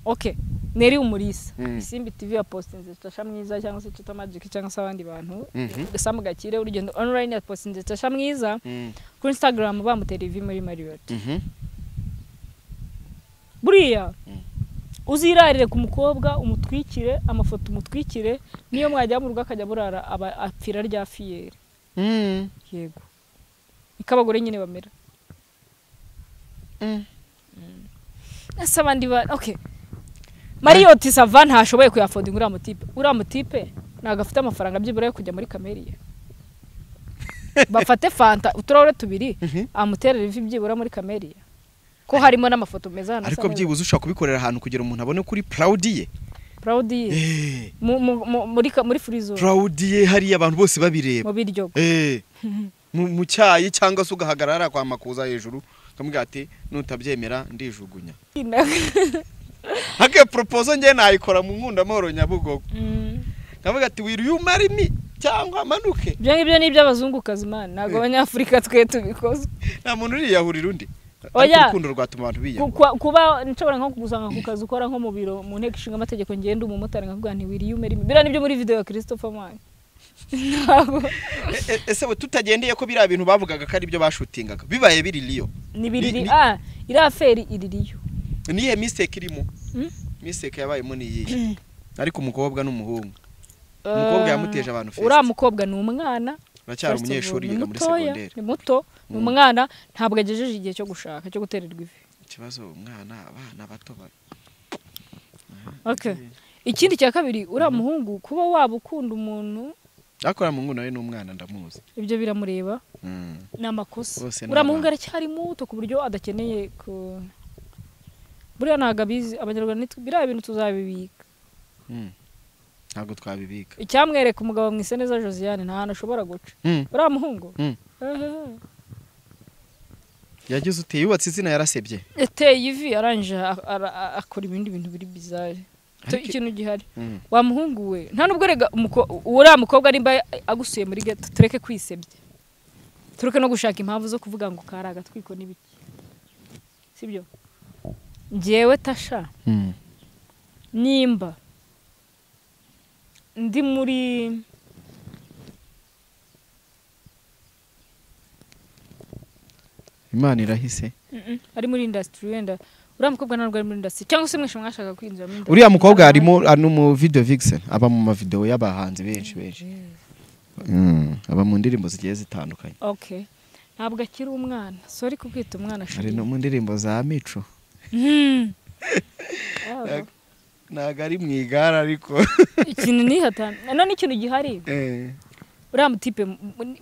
Okay. Neri Umurisa. Isimbi TV ya postinze Tasha Mwiza cyangwa se Tuta Magic cyangwa se abandi bantu. Sam Gakire urugendo online ya postinze Tasha Mwiza. Kuri Instagram bamutera ivi muri Marriott. Buriya uzirarire ku mukobwa umutwikire amafoto umutwikire niyo mwajya mu rugo akajya burara aba apfira rya fiyeri. Yego. Ikabagore nyine bamera. Ese abandi ba okay. Marriott Sava ntashoboye kuyafodinga uriya mutipe. Uriya mutipe ntabwo afite amafaranga byibura yo kujya muri Kameriya. Bafate fanta uturahure tubiri amuterere ivi byibura muri Kameriya. Ko harimo n'amafoto meza hano. Ariko byibuze ushaka kubikorera ahantu kugira umuntu abone kuri proud ye. Proud ye. Muri free zone. Proud ye hari abantu bose babireba. Mu biryo. Mu cyayi cyangwa se ugahagarara kwa Makuza hejuru ukamubwira ati nutabyemera ndijugunya. Hake proposal nge nayikora mu nkunda amahoro Nyabugogo. Kavuga ati will you marry me cyangwa amanuke. Ibyo ngibyo ni iby'abazungukazi man, ntago abanyafrika twe tubikoze. Nta muntu uriyahurira undi. Ariko urukundo rwatuma abantu biyahura. Kuba nshobora nko kugusanga ku kazi ukora nko mu biro mu nteko ishinga amategeko ngenda umumotari nkavuga nti will you marry me. Bira nibyo muri video ya Christopher man. Ese we tutagendeye ko bira bintu bavugaga ko ari byo bashutingaga. Bibaye biri liyo. Ni biri ira affaire iri liyo. Niye mistake irimo. Mistake yabayemo ni iyihe? Ariko umukobwa n'umuhungu. Umukobwa yamuteje abantu fest. Uriya mukobwa ni umwana. Aracyari umunyeshuri yiga muri secondaire. Ni muto, ni umwana ntabwo agejeje igihe cyo gushaka cyo gutererwa ivi. Ikibazo umwana abana bato ba. Okay. Ikindi cya kabiri uriya muhungu kuba waba ukunda umuntu akora mungu nawe n'umwana ndamuzi. Ibyo biramureba. Ni amakosa. Uriya muhungu aracyari muto ku buryo adakeneye ku buriya ntago abizi abanyarwanda biriya bintu tuzabibika. Ntago twabibika. Icyamwereka umugabo Mwiseneza Josiane nta hantu ashobora guca. Uriya muhungu yagize ute yubatse izina yarasebye. Yateye ivi arangije akora ibindi bintu biri bizarre. Ikintu gihari wa muhungu we nta nubwo rega uriya mukobwa nimba agusuye muri ghetto, tureke kwisebya, tureke no gushaka impamvu zo kuvuga ngo kari agatwiko n'ibiki, sibyo? Njyewe Tasha nimba ndi muri Imana irahise ari muri industry, wenda uriya mukobwa ntabwo ari muri industry, cyangwa se mweshe mwashaka kwinjira muri industry. Uriya mukobwa arimo ari mu video vixen, aba mu ma video y'abahanzi benshi benshi, aba mu ndirimbo zigiye zitandukanye. Okay, ntabwo akiri umwana, sorry kukwita umwana, ari no mu ndirimbo za Mico. Ntabwo ari mu igare ariko ikintu nihata none ikintu gihari uriya mutipe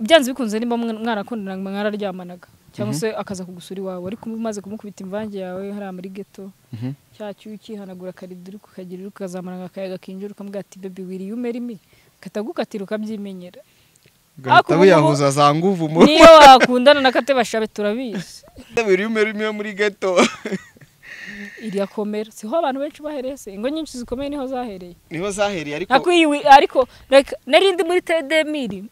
byanze bikunze nimba mwarakundana mwararyamanaga cyangwa se akaza kugusura iwawe, ariko umaze kumukubita imvange yawe hariya muri ghetto, cya cyuyu ukihanagura akariduri ukagira ukazamara akayaga kinjira ukamubwira ati baby will you marry me, katagukatira ukabyimenyera, ugahita wiyahuza za nguvu mu niyo wakundana na Kate Bashabe turabizi will you marry me muri ghetto iriya komera siho abantu benshi bahereye se, ingo nyinshi zikomeye niho zahereye, niho zahereye. Ariko ariko like nari ndi muri TDMiri,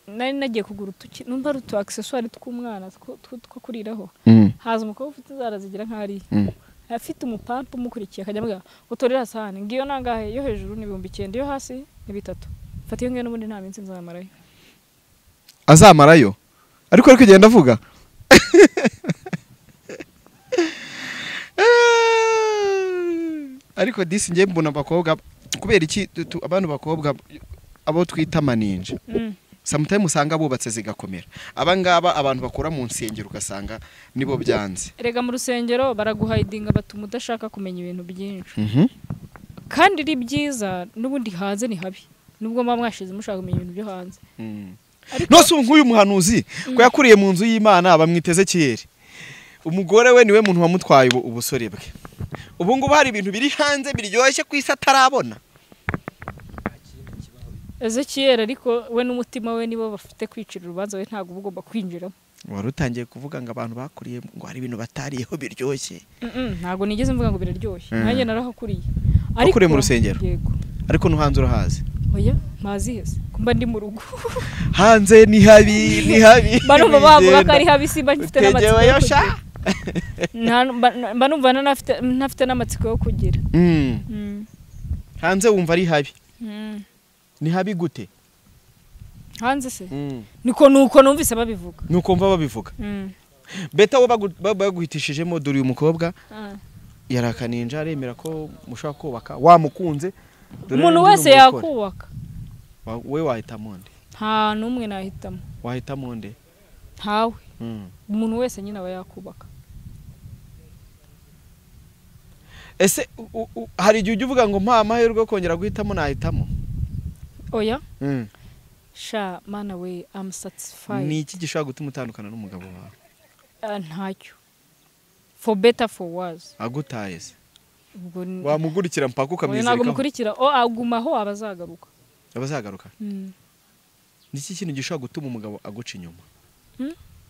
nari nagiye kugura utuki numva ari utu accessoire tw'umwana two kuriraho, haza umukobwa ufite inzara zigira nk'ari afite umupampa umukurikiye akajya amubwira utorera sahani ngiyo nangahe, yo hejuru ni 9,000, yo hasi ni 3, fata iyo ngiyo n'ubundi nta minsi nzamarayo. Azamarayo ariko ari kugenda avuga ariko disi ngiye mbona abakobwa kubera iki abantu bakobwa abo twita maninja sometimes usanga bubatse zigakomera, abangaba abantu bakora mu nsengero ugasanga nibo byanze. Erega mu rusengero baraguhidinga batuma udashaka kumenya ibintu byinshi, kandi ari byiza n'ubundi hanze ni habi, nubwo mba mwashize mushaka kumenya ibintu byo hanze. Nose nk'uyu muhanuzi ko yakuriye mu nzu y'Imana bamwiteze kiyeri, umugore we niwe muntu wamutwaye ubusore bwe, ubu ngubu hari ibintu biri hanze biryoshye ku isi atarabona. Ezekiel ariko we n'umutima we nibo bafite kwicira urubanza, we ntabwo ugomba kwinjiramo. Wari utangiye kuvuga ngo abantu bakuriye ngo hari ibintu batariyeho biryoshye. Ntabwo nigeze mvuga ngo biraryoshye, nanjye narahakuriye. Ariko mu rusengero? Yego. Ariko no hanze urahazi? Oya, mpazi hese kumba ndi mu rugo. Hanze ni habi, ni habi. Barumva bavuga ko ari habi, simba mfite n'amatsiko. Mba numva ntafite n'amatsiko yo kugira. Hanze wumva ari habi. Ni habi gute? Hanze se? Niko nuko numvise babivuga. Nuko mva babivuga. Beta wo baguhitishijemo dore uyu mukobwa yarakaninja aremera ko mushaka kubaka wamukunze. Umuntu wese yakubaka. We wahitamo nde? Nta numwe nahitamo. Wahitamo nde? Ntawe. Umuntu wese nyine aba yakubaka. Ese hari igihe ujya uvuga ngo mpa amahirwe yo kongera guhitamo nahitamo? Oya. Sha mana we, I'm satisfied. Ni iki gishobora gutuma utandukana n'umugabo wawe? Ntacyo. For better for worse. Agutaye se? Wamugurikira mpaka ukamwizirikaho? Ntabwo mukurikira, agumaho abazagaruka. Abazagaruka? Ni iki kintu gishobora gutuma umugabo aguca inyuma?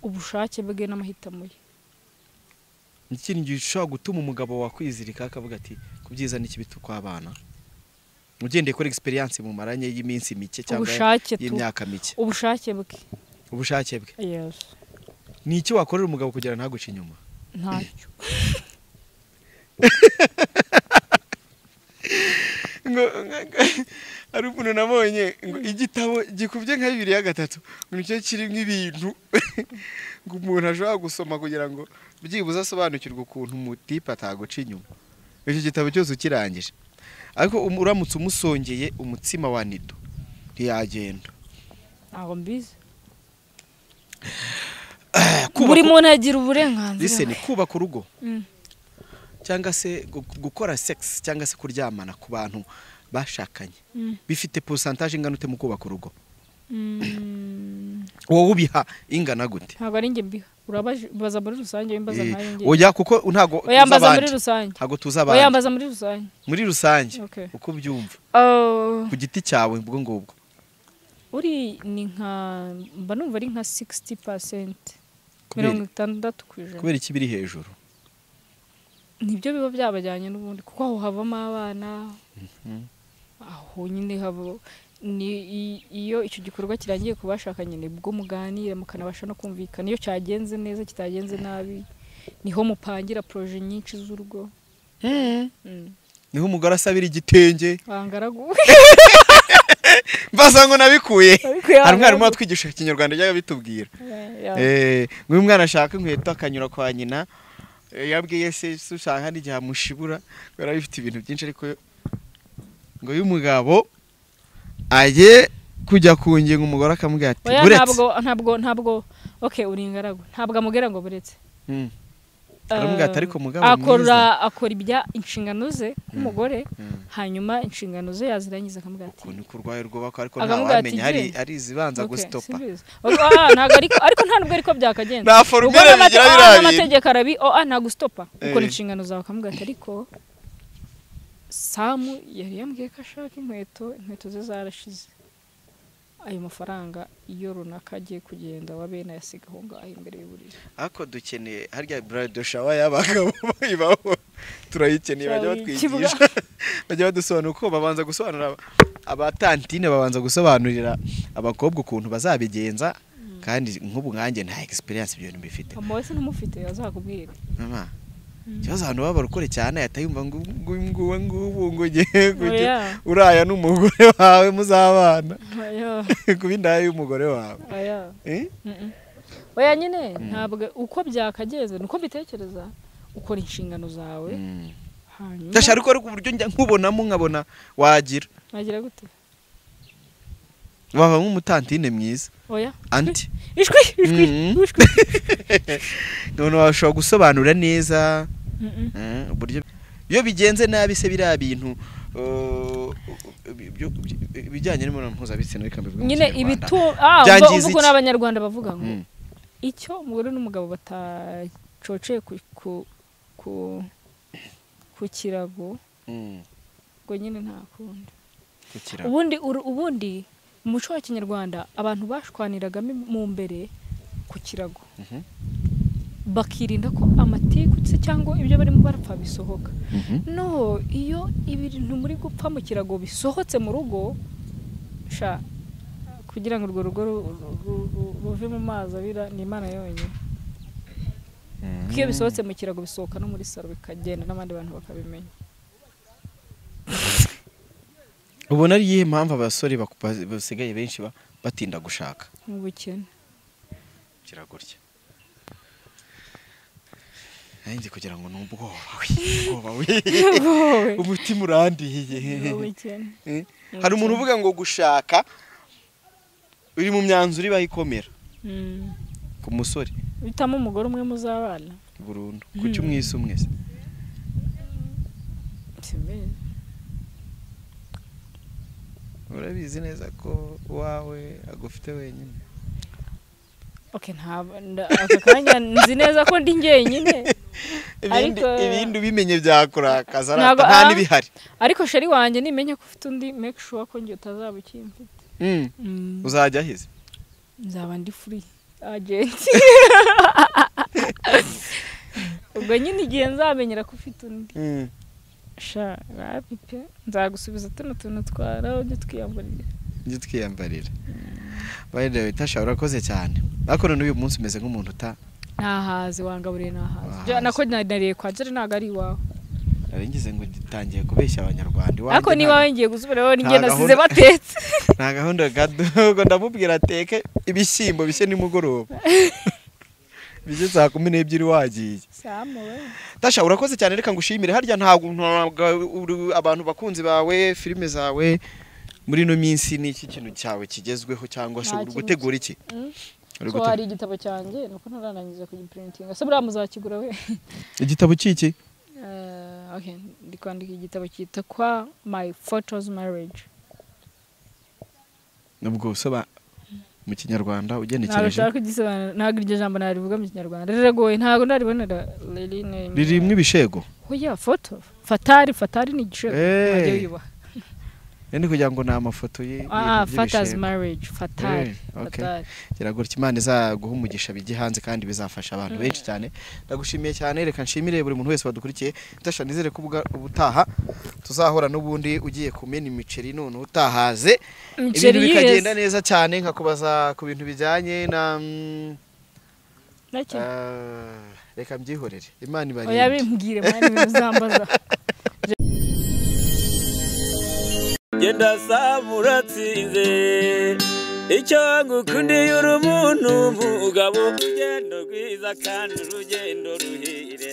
Ubushake bwe n'amahitamo ye. Ni ikintu gishobora gutuma umugabo wakwizirika akavuga ati kubyiza n'ikibi twabana? Ugendeye kuri experience mumaranye y'iminsi mike cyangwa y'imyaka mike. Ubushake bwe. Ubushake bwe. Yes. Ni iki wakorera umugabo kugira ntaguce inyuma? Ntacyo. Ngo ari umuntu nabonye ngo igitabo gikubye nka 2 ya 3 nicyo kiri nk'ibintu ngo umuntu ashobora gusoma kugira ngo byibuze asobanukirwe ukuntu umutipe ataguca inyuma. Icyo gitabo cyose ukirangije. Ariko uramutse umusongeye umutsima wa nido ntiyagenda. Ntabwo mbizi. Buri muntu agira uburenganzira. Listen, kubaka urugo cyangwa se gukora sex cyangwa se kuryamana ku bantu bashakanye bifite pourcentage ingana ute mu kubaka urugo? Wowe ubiha ingana gute? Ntabwo ari njye mbiha. Urabaza muri rusange, wimbaza nkayo ngiye. Oya, kuko ntago oyambaza muri rusange. Ntago tuza abandi. Oyambaza muri rusange. Muri rusange. Uko byumva. Ku giti cyawe ubwo ngubwo. Uri ni nka mba numva ari nka 60%. 60%. Kubera iki biri hejuru? Nibyo biba byabajyanye n'ubundi kuko aho havamo abana. Aho nyine habo ni iyo icyo gikorwa kirangiye kubashakanye nibwo muganira mukanabasha no kumvikana, iyo cyagenze neza kitagenze nabi niho mupangira projet nyinshi z'urugo. Niho umugore asabira igitenge wangaragu mbasa ngo nabikuye. Hari umwarimu watwigisha Ikinyarwanda yajyaga bitubwira ngo umwana ashaka inkweto akanyura kwa nyina, yabwiye se ushaka n'igihe amushibura kubera bifite ibintu byinshi, ariko ngo uyu mugabo aje kujya ku ngingo umugore akamubwira ati buretse. Ntabwo okay uri ingaragu, ntabwo amubwira ngo buretse. Aramubwira ati ariko mugabo mwiza akora ibya inshingano ze nk'umugore, hanyuma inshingano ze yazirangiza akamubwira ati ukuntu kurwaye rwubaka, ariko ntawamenya hari izibanza gustopa. Ntabwo ariko nta nubwo ariko byakagenza nta formule bigira birabi n'amategeko arabi nta gustopa ukora inshingano zawe. Akamubwira ati ariko Samu yari yambwiye ko ashaka inkweto ze zarashize, ayo mafaranga iyo runaka agiye kugenda wa bene yasiga aho ngaho imbere y'uburiri. Ariko dukeneye harya bridal shower y'abagabo ibaho, turayikeneye, bajya batwigisha, bajya badusobanura uko babanza gusobanura abatantine, babanza gusobanurira abakobwa ukuntu bazabigenza, kandi nk'ubu nkanjye nta experience ibyo bintu bifite. Mama wese n'umufite azakubwira. Mama ikibazo abantu baba barukore cyane yatayumva ngo ngo ngo ngo ngiye uraya n'umugore wawe muzabana kuba indaya y'umugore wawe. Oya nyine ntabwo uko byakageze nuko mbitekereza, ukora inshingano zawe hanyuma ndashaka ko ariko uburyo njya nkubonamo nkabona wagira gute waba nk'umutantine mwiza. Oya anti ishwi ishwi none washobora gusobanura neza uburyo iyo bigenze nabi se biriya bintu bijyanye n'imibonano mpuzabitsina reka mbivuge nyine ibitu uvuga n'abanyarwanda bavuga ngo icyo umugore n'umugabo batacoceye ku kirago ngo nyine nta kundi. Ubundi mu muco wa Kinyarwanda abantu bashwaniragamo mu mbere ku kirago, bakirinda ko amatiku se cyangwa ibyo barimo barapfa bisohoka. No iyo ibintu muri gupfa mu kirago bisohotse mu rugo, sha kugira ngo urwo rugo ruve mu mazi abira ni Imana yonyine. Kuko iyo bisohotse mu kirago bisohoka no muri saro bikagenda n'abandi bantu bakabimenya. Ubona ari iyihe mpamvu abasore basigaye benshi batinda gushaka? Mu bukene. Kiragurya. Nanjye kugira ngo nubwoba we. Umutima urandiye. Hari umuntu uvuga ngo gushaka uri mu myanzuro iba ikomera. Ku musore. Bitamo umugore umwe muzabana. Burundu. Kuki umwise umwe se? Urabizi neza ko wawe agufite wenyine. Okay, ntabwo aka kanya nzi neza ko ndi njyenyine. Ibindi ubimenye byakurakaza nta n'ibihari. Ariko sheri wanjye nimenye ko ufite undi, make sure ko njye utazaba ukimfite. Uzajya ahize? Nzaba ndi free agent. Ubwo nyine igihe nzamenyera ko ufite undi. Sha rapipe nzagusubiza tuno tuntu twara ujye twiyambarira. Ujye twiyambarira. By the way, Tasha urakoze cyane. Ariko none uyu munsi umeze nk'umuntu uta nahaze wangaburiye nahaze. Nako nariye kwa Jerry ntago ari iwawe. Nari ngize ngo ngitangiye kubeshya abanyarwanda iwanjye. Ariko niba ngiye gusubiraho ninjye nasize batetse. Nta gahunda gadogo ndamubwira ateke ibishyimbo bishye nimugoroba. Bije saa 12 wagiye. Samu we. Tasha urakoze cyane, reka ngushimire. Harya ntabwo abantu bakunzi bawe filime zawe muri no minsi ni iki kintu cyawe kigezweho cyangwa se uri gutegura iki? So hari igitabo cyanjye nuko ntararangiza kugiprintinga. Se buriya muzakigura we? Igitabo cyiki? Okay, ndi kwandika igitabo cyita kwa My Photos Marriage. Nubwo usaba mu Kinyarwanda ugenekereje. Ntabwo kugisobanura, ntabwo iryo jambo narivuga mu Kinyarwanda. Riragoye, ntabwo ndaribonera ririmwe ibishego. Oya, photo. Fatari ni igishego. Wajye wiyubaha. Ndi kugira ngo ni amafoto ye. Ah, Father's marriage fatari. Okay. Fatari. Gira gutya, Imana izaguha umugisha, bijye hanze kandi bizafasha abantu benshi cyane. Ndagushimiye cyane, reka nshimire buri muntu wese wadukurikiye. Natasha, nizere ko ubutaha tuzahora n'ubundi ugiye kumena imiceri none utahaze, Imiceri ibintu bikagenda yihese. neza cyane, nkakubaza ku bintu bijyanye na Nacyo. Reka mbyihorere, Imana Oya, ibarinde. Bimbwire mani ibintu uzambaza. Genda saba uratsinze, icyo ngukundiye uri umuntu mugabo, urugendo rwiza kandi urugendo ruhire.